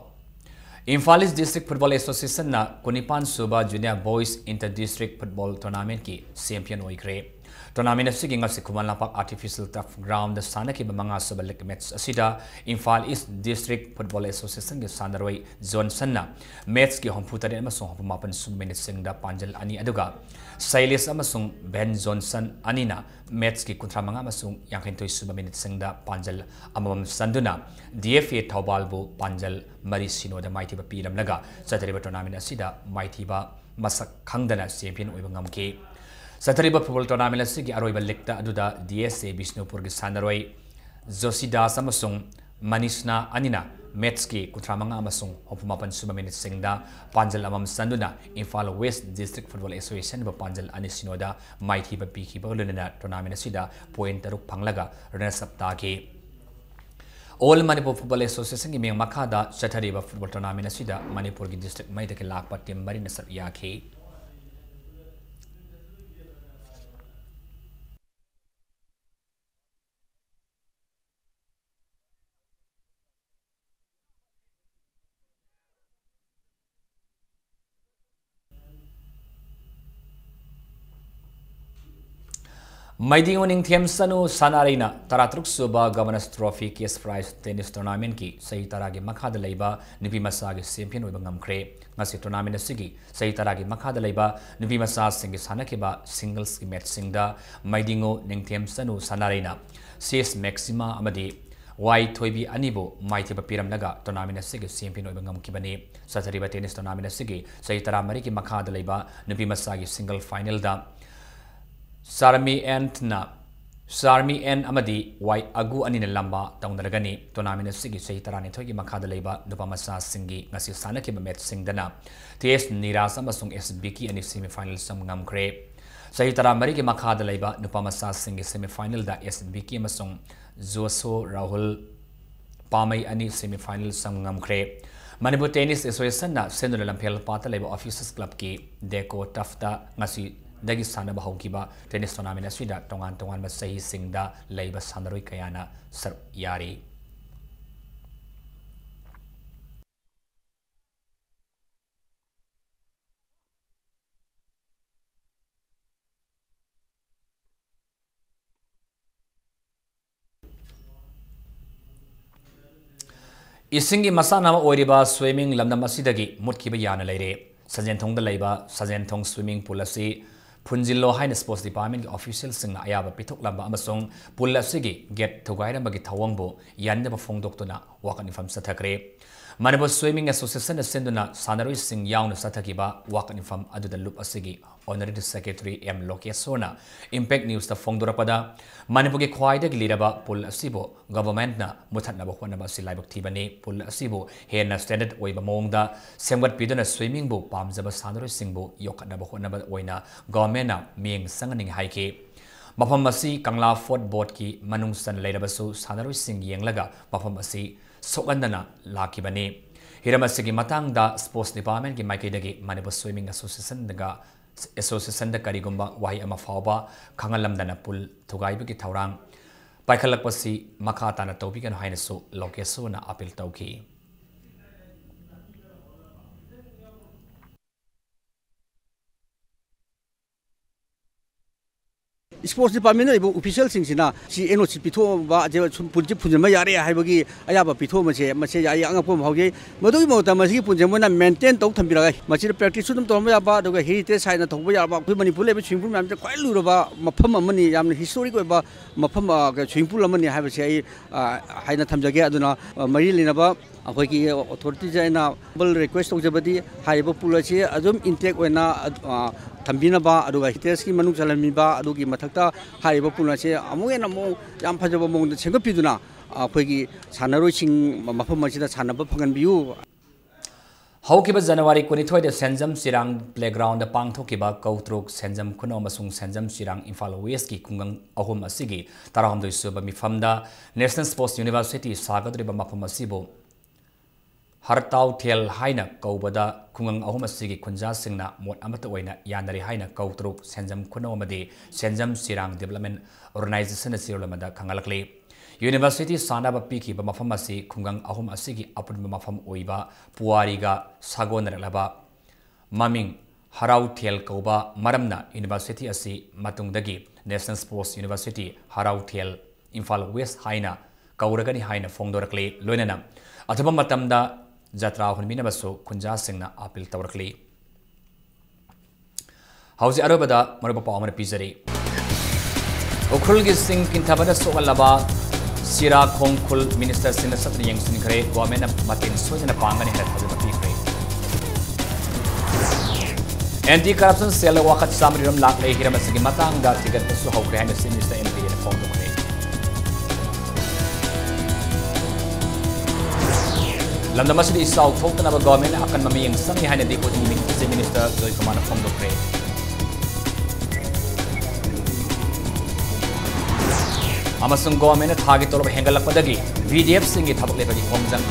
Imphal East District Football Associationꯅ ꯀꯨꯟꯅꯤꯄꯥꯟ ꯁꯨꯕ Junior Boys Inter District Football Tournamentꯀꯤ champion ꯑꯣꯏꯈ꯭ꯔꯦ꯫ Tournament ꯑꯁꯤꯒꯤ ꯉꯁꯤ Khuman Lampak Artificial Turf Ground ꯗ ꯁꯥꯟꯅꯈꯤꯕ ꯃꯉꯥꯁꯨꯕ league match ꯑꯁꯤꯗ Imphal East District Football Association ꯒꯤ ꯁꯥꯟꯅꯔꯣꯏ ꯖꯣꯟꯁꯟꯅ match ꯀꯤ ꯍꯨꯝꯐꯨ ꯇꯔꯦꯠ ꯑꯃꯁꯨꯡ ꯍꯨꯝꯐꯨ ꯃꯥꯄꯟ ꯁꯨꯕ minute ꯁꯤꯡꯗ ꯄꯥꯟꯖꯜ ꯑꯅꯤ, ꯑꯗꯨꯒ ꯁꯩꯂꯤꯁ ꯑꯃꯁꯨꯡ ꯕꯦꯟ ꯖꯣꯟꯁꯟ ꯑꯅꯤꯅ match ꯀꯤ ꯀꯨꯟꯊ꯭ꯔꯥ ꯃꯉꯥ ꯑꯃꯁꯨꯡ ꯌꯥꯡꯈꯩ ꯅꯤꯊꯣꯏ ꯁꯨꯕ minute ꯁꯤꯡꯗ ꯄꯥꯟꯖꯜ ꯑꯃꯃꯝ ꯆꯟꯗꯨꯅ D F A ꯊꯧꯕꯥꯜꯕꯨ ꯄꯥꯟꯖꯜ ꯃꯔꯤ ꯁꯤꯅꯣꯗ ꯃꯥꯏꯊꯤꯕ ꯄꯤꯔꯝꯂꯒ ꯆꯠꯊꯔꯤꯕ tournament ꯑꯁꯤꯗ ꯃꯥꯏꯊꯤꯕ ꯃꯁꯛ ꯈꯪꯗꯅ champion ꯑꯣꯏꯕ ꯉꯝꯈꯤ꯫ ꯆꯠꯊꯔꯤꯕ football tournament ꯑꯁꯤꯒꯤ ꯑꯔꯣꯏꯕ league ꯇ ꯑꯗꯨꯗ D S A ꯕꯤꯁꯅꯨꯄꯨꯔꯒꯤ ꯁꯥꯟꯅꯔꯣꯏ ꯖꯣꯁꯤꯗꯥꯁ ꯑꯃꯁꯨꯡ ꯃꯅꯤꯁꯅꯥ ꯑꯅꯤꯅ match ꯀꯤ ꯀꯨꯟꯊ꯭ꯔꯥ ꯃꯉꯥ ꯑꯃꯁꯨꯡ ꯍꯨꯝꯐꯨ ꯃꯥꯄꯟ ꯁꯨꯕ minute ꯁꯤꯡꯗ ꯄꯥꯟꯖꯜ ꯑꯃꯃꯝ ꯆꯟꯗꯨꯅ Imphal West District Football Association ꯕꯨ ꯄꯥꯟꯖꯜ ꯑꯅꯤ ꯁꯤꯅꯣꯗ ꯃꯥꯏꯊꯤꯕ ꯄꯤꯈꯤꯕꯒ ꯂꯣꯏꯅꯅ tournament ꯑꯁꯤꯗ point ꯇꯔꯨꯛ ꯐꯪꯂꯒ runners up ꯇꯥꯈꯤ꯫ All Manipur Football Association ꯒꯤ ꯃꯤꯡ ꯃꯈꯥꯗ ꯆꯠꯊꯔꯤꯕ football tournament ꯑꯁꯤꯗ ꯃꯅꯤꯄꯨꯔꯒꯤ district ꯃꯔꯤꯗꯒꯤ ꯂꯥꯛꯄ team ꯃꯔꯤꯅ ꯁꯔꯨꯛ ꯌꯥꯈꯤ꯫ ꯃꯩꯗꯤꯉꯨ ꯅꯤꯡꯊꯦꯝ ꯁꯅꯨ ꯁꯅꯥꯔꯩꯅ ꯇꯔꯥꯇꯔꯨꯛ ꯁꯨꯕ Governors Trophy cash prize tennis tournament ꯀꯤ ꯆꯍꯤ ꯇꯔꯥꯒꯤ ꯃꯈꯥꯗ ꯂꯩꯕ ꯅꯨꯄꯤ ꯃꯆꯥꯒꯤ champion ꯑꯣꯏꯕ ꯉꯝꯈ꯭ꯔꯦ꯫ ꯉꯁꯤ tournament ꯑꯁꯤꯒꯤ ꯆꯍꯤ ꯇꯔꯥꯒꯤ ꯃꯈꯥꯗ ꯂꯩꯕ ꯅꯨꯄꯤ ꯃꯆꯥꯁꯤꯡꯒꯤ ꯁꯥꯟꯅꯈꯤꯕ singles ꯀꯤ match ꯁꯤꯡꯗ ꯃꯩꯗꯤꯉꯨ ꯅꯤꯡꯊꯦꯝ ꯁꯅꯨ ꯁꯅꯥꯔꯩꯅ C S Maxima ꯑꯃꯗꯤ Y ꯊꯣꯏꯕꯤ ꯑꯅꯤꯕꯨ ꯃꯥꯏꯊꯤꯕ ꯄꯤꯔꯝꯂꯒ tournament ꯑꯁꯤꯒꯤ champion ꯑꯣꯏꯕ ꯉꯝꯈꯤꯕꯅꯤ꯫ ꯆꯠꯊꯔꯤꯕ tennis tournament ꯑꯁꯤꯒꯤ ꯆꯍꯤ ꯇꯔꯥꯃꯔꯤꯒꯤ ꯃꯈꯥꯗ ꯂꯩꯕ ꯅꯨꯄꯤ ꯃꯆꯥꯒꯤ single final ꯗ ꯁꯥꯔꯃꯤ ꯑꯦꯟꯅ, ꯁꯥꯔꯃꯤ ꯑꯦꯟ ꯑꯃꯗꯤ ꯋꯥꯏ ꯑꯒꯨ ꯑꯅꯤꯅ ꯂꯝꯕꯥ ꯇꯧꯅꯔꯒꯅꯤ꯫ Tournament ꯑꯁꯤꯒꯤ ꯆꯍꯤ ꯇꯔꯥꯅꯤꯊꯣꯏꯒꯤ ꯃꯈꯥꯗ ꯂꯩꯕ ꯅꯨꯄꯥ ꯃꯆꯥꯁꯤꯡꯒꯤ ꯉꯁꯤ ꯁꯥꯟꯅꯈꯤꯕ match ꯁꯤꯡꯗꯅ T S ꯅꯤꯔꯥꯖ ꯑꯃꯁꯨꯡ S B K ꯑꯅꯤ semi final ꯆꯪꯕ ꯉꯝꯈ꯭ꯔꯦ꯫ ꯆꯍꯤ ꯇꯔꯥꯃꯔꯤꯒꯤ ꯃꯈꯥꯗ ꯂꯩꯕ ꯅꯨꯄꯥ ꯃꯆꯥꯁꯤꯡꯒꯤ semi final ꯗ S B K ꯑꯃꯁꯨꯡ ꯖꯣꯁꯣ ꯔꯥꯍꯨꯜ ꯄꯥꯃꯩ ꯑꯅꯤ semi final ꯆꯪꯕ ꯉꯝꯈ꯭ꯔꯦ꯫ ꯃꯅꯤꯄꯨꯔ Tennis Association ꯅ ꯁꯤꯟꯗꯨꯅ ꯂꯝꯐꯦꯜ ꯄꯥꯠꯇ ꯂꯩꯕ Officers Club ꯀꯤ Deco Turf ꯇ ꯉꯁꯤꯗꯒꯤ ꯁꯥꯟꯅꯕ ꯍꯧꯈꯤꯕ tennis tournament ꯑꯁꯤꯗ ꯇꯣꯉꯥꯟ ꯇꯣꯉꯥꯟꯕ ꯆꯍꯤꯁꯤꯡꯗ ꯂꯩꯕ ꯁꯥꯟꯅꯔꯣꯏ ꯀꯌꯥꯅ ꯁꯔꯨꯛ ꯌꯥꯔꯤ꯫ ꯏꯁꯤꯡꯒꯤ ꯃꯁꯥꯟꯅ ꯑꯃ ꯑꯣꯏꯔꯤꯕ swimming ꯂꯝꯗꯝ ꯑꯁꯤꯗꯒꯤ ꯃꯨꯠꯈꯤꯕ ꯌꯥꯅ ꯂꯩꯔꯦ꯫ ꯁꯟꯖꯦꯟꯊꯣꯡꯗ ꯂꯩꯕ ꯁꯟꯖꯦꯟꯊꯣꯡ swimming pool ꯑꯁꯤ ꯐꯨꯟꯖꯤꯜꯂꯣ ꯍꯥꯏꯅ sports departmentꯀꯤ officialꯁꯤꯡꯅ ꯑꯌꯥꯕ ꯄꯤꯊꯣꯛꯂꯝꯕ ꯑꯃꯁꯨꯡ pool ꯑꯁꯤꯒꯤ gate ꯊꯨꯒꯥꯏꯔꯝꯕꯒꯤ ꯊꯧꯑꯣꯡꯕꯨ ꯌꯥꯅꯤꯡꯗꯕ ꯐꯣꯡꯗꯣꯛꯇꯨꯅ ꯋꯥꯀꯠ ꯃꯤꯐꯝ ꯆꯠꯊꯈ꯭ꯔꯦ꯫ ꯃꯅꯤꯄꯨꯔ Swimming Associationꯅ ꯁꯤꯟꯗꯨꯅ ꯁꯥꯟꯅꯔꯣꯏꯁꯤꯡ ꯌꯥꯎꯅ ꯆꯠꯊꯈꯤꯕ ꯋꯥꯀꯠ ꯃꯤꯐꯝ ꯑꯗꯨꯗ ꯂꯨꯞ ꯑꯁꯤꯒꯤ Honorary Secretary ꯑꯦꯝ ꯂꯣꯀꯦꯁꯣꯔꯅ Impact Newsꯇ ꯐꯣꯡꯗꯣꯔꯛꯄꯗ, ꯃꯅꯤꯄꯨꯔꯒꯤ ꯈ꯭ꯋꯥꯏꯗꯒꯤ ꯂꯤꯔꯕ pool ꯑꯁꯤꯕꯨ governmentꯅ ꯃꯨꯊꯠꯅꯕ ꯍꯣꯠꯅꯕ ꯑꯁꯤ ꯂꯥꯏꯕꯛ ꯊꯤꯕꯅꯤ꯫ Pool ꯑꯁꯤꯕꯨ ꯍꯦꯟꯅ standard ꯑꯣꯏꯕ ꯃꯑꯣꯡꯗ ꯁꯦꯝꯒꯠꯄꯤꯗꯨꯅ swimmingꯕꯨ ꯄꯥꯝꯖꯕ ꯁꯥꯟꯅꯔꯣꯏꯁꯤꯡꯕꯨ ꯌꯣꯛꯈꯠꯅꯕ ꯍꯣꯠꯅꯕ ꯑꯣꯏꯅ governmentꯅ ꯃꯤꯠꯌꯦꯡ ꯆꯪꯍꯟꯅꯤꯡꯏ ꯍꯥꯏꯈꯤ꯫ ꯃꯐꯝ ꯑꯁꯤ ꯀꯪꯂꯥ Fort Boardꯀꯤ ꯃꯅꯨꯡ ꯆꯟꯅ ꯂꯩꯔꯕꯁꯨ ꯁꯥꯟꯅꯔꯣꯏꯁꯤꯡ ꯌꯦꯡꯂꯒ ꯃꯐꯝ ꯑꯁꯤ ꯁꯣꯛꯍꯟꯗꯅ ꯂꯥꯛꯈꯤꯕꯅꯤ꯫ ꯍꯤꯔꯝ ꯑꯁꯤꯒꯤ ꯃꯇꯥꯡꯗ sports departmentꯀꯤ ꯃꯥꯏꯀꯩꯗꯒꯤ ꯃꯅꯤꯄꯨꯔ Swimming Associationꯒ, Associationꯗ ꯀꯔꯤꯒꯨꯝꯕ ꯋꯥꯍꯩ ꯑꯃ ꯐꯥꯎꯕ ꯈꯪꯍꯜꯂꯝꯗꯅ pool ꯊꯨꯒꯥꯏꯕꯒꯤ ꯊꯧꯔꯥꯡ ꯄꯥꯏꯈꯠꯂꯛꯄꯁꯤ ꯃꯈꯥ ꯇꯥꯅ ꯇꯧꯕꯤꯒꯅꯨ ꯍꯥꯏꯅꯁꯨ ꯂꯣꯀꯦꯁꯣꯔꯅ appeal ꯇꯧꯈꯤ꯫ Sports departmentꯇ ꯂꯩꯕ officialꯁꯤꯡꯁꯤꯅ ꯁꯤ NOC ꯄꯤꯊꯣꯛꯑꯕ, ꯁꯤ ꯁꯨꯝ poolꯁꯤ ꯐꯨꯟꯖꯤꯟꯕ ꯌꯥꯔꯦ ꯍꯥꯏꯕꯒꯤ ꯑꯌꯥꯕ ꯄꯤꯊꯣꯛꯑꯝꯕꯁꯦ, ꯃꯁꯦ ꯑꯩ ꯑꯉꯛꯄ ꯑꯃ ꯐꯥꯎꯖꯩ꯫ ꯃꯗꯨꯒꯤ ꯃꯍꯨꯠꯇ ꯃꯁꯤꯒꯤ poolꯁꯦ ꯃꯣꯏꯅ maintain ꯇꯧ ꯊꯝꯕꯤꯔꯒ, ꯃꯁꯤꯗ practiceꯁꯨ ꯑꯗꯨꯝ ꯇꯧꯔꯝꯕ ꯌꯥꯕ, ꯑꯗꯨꯒ heritage siteꯅ ꯇꯧꯕ ꯌꯥꯕ, ꯑꯩꯈꯣꯏ ꯃꯅꯤꯄꯨꯔ ꯂꯩꯕ swimming pool ꯃꯌꯥꯝꯁꯦ ꯈ꯭ꯋꯥꯏ ꯂꯨꯔꯕ ꯃꯐꯝ ꯑꯃꯅꯤ, ꯌꯥꯝꯅ historic ꯑꯣꯏꯕ ꯃꯐꯝ, ꯑ, swimming pool ꯑꯃꯅꯤ ꯍꯥꯏꯕꯁꯦ ꯑꯩ, ꯑ, ꯍꯥꯏꯅ ꯊꯝꯖꯒꯦ꯫ ꯑꯗꯨꯅ, ꯑ, ꯃꯔꯤ ꯂꯩꯅꯕ ꯑꯩꯈꯣꯏꯒꯤ authorityꯁꯦ ꯑꯩꯅ humble request ꯇꯧꯖꯕꯗꯤ, ꯍꯥꯏꯔꯤꯕ pool ꯑꯁꯤ ꯑꯗꯨꯝ intact ꯑꯣꯏꯅ, ꯑ, ꯊꯝꯕꯤꯅꯕ, ꯑꯗꯨꯒ heritageꯀꯤ ꯃꯅꯨꯡ ꯆꯜꯍꯟꯕꯤꯕ, ꯑꯗꯨꯒꯤ ꯃꯊꯛꯇ ꯍꯥꯏꯔꯤꯕ pool ꯑꯁꯤ ꯑꯃꯨꯛ ꯍꯦꯟꯅ ꯑꯃꯨꯛ ꯌꯥꯝ ꯐꯖꯕ ꯃꯑꯣꯡꯗ ꯁꯦꯝꯒꯠꯄꯤꯗꯨꯅ ꯑꯩꯈꯣꯏꯒꯤ ꯁꯥꯟꯅꯔꯣꯏꯁꯤꯡ ꯃꯐꯝ ꯑꯁꯤꯗ ꯁꯥꯟꯅꯕ ꯐꯪꯍꯟꯕꯤꯌꯨ꯫ ꯍꯧꯈꯤꯕ January ꯀꯨꯟꯅꯤꯊꯣꯏꯗ ꯁꯦꯟꯖꯝ ꯆꯤꯔꯥꯡ playgroundꯗ ꯄꯥꯡꯊꯣꯛꯈꯤꯕ ꯀꯧꯇ꯭ꯔꯨꯛ ꯁꯦꯟꯖꯝ ꯈꯨꯅꯧ ꯑꯃꯁꯨꯡ ꯁꯦꯟꯖꯝ ꯆꯤꯔꯥꯡ ꯏꯝꯐꯥꯜ Westꯀꯤ ꯈꯨꯡꯒꯪ ꯑꯍꯨꯝ ꯑꯁꯤꯒꯤ ꯇꯔꯥꯍꯨꯝꯗꯣꯏ ꯁꯨꯕ ꯃꯤꯐꯝꯗ National Sports University ꯁꯥꯒꯗꯧꯔꯤꯕ ꯃꯐꯝ ꯑꯁꯤꯕꯨ ꯍꯔꯇꯥꯎꯊꯦꯜ ꯍꯥꯏꯅ ꯀꯧꯕꯗ ꯈꯨꯡꯒꯪ ꯑꯍꯨꯝ ꯑꯁꯤꯒꯤ ꯈꯨꯟꯖꯥꯁꯤꯡꯅ ꯃꯣꯠ ꯑꯃꯠꯇ ꯑꯣꯏꯅ ꯌꯥꯅꯔꯦ ꯍꯥꯏꯅ ꯀꯧꯇ꯭ꯔꯨꯛ ꯁꯦꯟꯖꯝ ꯈꯨꯅꯧ ꯑꯃꯗꯤ ꯁꯦꯟꯖꯝ ꯆꯤꯔꯥꯡ Development Organizationꯅ ꯆꯦꯔꯣꯜ ꯑꯃꯗ ꯈꯪꯍꯜꯂꯛꯂꯤ꯫ University ꯁꯥꯅꯕ ꯄꯤꯈꯤꯕ ꯃꯐꯝ ꯑꯁꯤ ꯈꯨꯡꯒꯪ ꯑꯍꯨꯝ ꯑꯁꯤꯒꯤ ꯑꯄꯨꯟꯕ ꯃꯐꯝ ꯑꯣꯏꯕ ꯄꯨꯋꯥꯔꯤꯒ ꯁꯥꯒꯣꯟꯅꯔꯛꯂꯕ ꯃꯃꯤꯡ ꯍꯔꯥꯎꯊꯦꯜ ꯀꯧꯕ ꯃꯔꯝꯅ university ꯑꯁꯤ ꯃꯇꯨꯡꯗꯒꯤ National Sports University ꯍꯔꯥꯎꯊꯦꯜ Imphal West ꯍꯥꯏꯅ ꯀꯧꯔꯒꯅꯤ ꯍꯥꯏꯅ ꯐꯣꯡꯗꯣꯔꯛꯂꯤ꯫ ꯂꯣꯏꯅꯅ ꯑꯊꯨꯕ ꯃꯇꯝꯗ ꯖꯇ꯭ꯔꯥ ꯍꯨꯟꯕꯤꯅꯕꯁꯨ ꯈꯨꯟꯖꯥꯁꯤꯡꯅ ꯑꯥꯄꯤꯜ ꯇꯧꯔꯛꯂꯤ꯫ ꯍꯧꯖꯤꯛ ꯑꯔꯣꯏꯕꯗ ꯃꯔꯨꯑꯣꯏꯕ ꯄꯥꯎ ꯑꯃꯅ ꯄꯤꯖꯔꯤ꯫ ꯎꯈ꯭ꯔꯨꯜꯒꯤ ꯁꯤꯡ ꯀꯤꯟꯊꯕꯅ ꯁꯣꯛꯍꯜꯂꯕ ꯁꯤꯔꯥ ꯈꯣꯡ ꯈꯨꯜ ꯃꯤꯅꯤꯁꯇꯔꯁꯤꯡꯅ ꯆꯠꯇꯨꯅ ꯌꯦꯡꯁꯤꯟꯈ꯭ꯔꯦ꯫ ꯒꯣꯔꯃꯦꯟꯅ ꯃꯇꯦꯡ ꯁꯣꯏꯗꯅ ꯄꯥꯡꯒꯅꯤ ꯍꯥꯏꯅ ꯊꯥꯖꯕ ꯄꯤꯈ꯭ꯔꯦ꯫ ꯑꯦꯟꯇꯤ ꯀꯔꯞꯁꯟ ꯁꯦꯜꯗ ꯋꯥꯀꯠ ꯆꯥꯝꯃꯔꯤ ꯔꯣꯝ ꯂꯥꯛꯂꯦ꯫ ꯍꯤꯔꯝ ꯑꯁꯤꯒꯤ ꯃꯇꯥꯡꯗ ꯊꯤꯒꯠꯄꯁꯨ ꯍꯧꯈ꯭ꯔꯦ ꯍꯥꯏꯅ ꯆꯤꯐ ꯃꯤꯅꯤꯁꯇꯔ ꯑꯦꯝ ꯕꯤꯔꯦꯟꯅ ꯐꯣꯡꯗꯣꯛꯈ꯭ꯔꯦ꯫ ꯂꯝꯗꯝ ꯑꯁꯤꯗ ꯏꯆꯥꯎ ꯊꯣꯛꯇꯅꯕ ꯒꯣꯔꯃꯦꯟꯅ ꯑꯀꯟꯕ ꯃꯤꯠꯌꯦꯡ ꯆꯪꯏ ꯍꯥꯏꯅ ꯗꯤꯄꯨꯇꯤ ꯃꯤꯅꯤꯁꯇꯔ ꯖꯣꯏꯀꯨꯃꯥꯔꯅ ꯐꯣꯡꯗꯣꯛꯈ꯭ꯔꯦ꯫ ꯑꯃꯁꯨꯡ ꯒꯣꯔꯃꯦꯟꯅ ꯊꯥꯒꯤ ꯇꯣꯂꯣꯞ ꯍꯦꯟꯒꯠꯂꯛꯄꯗꯒꯤ ꯚꯤꯗꯤꯑꯦꯐꯁꯤꯡꯒꯤ ꯊꯕꯛ ꯂꯦꯞꯄꯒꯤ ꯈꯣꯡꯖꯪ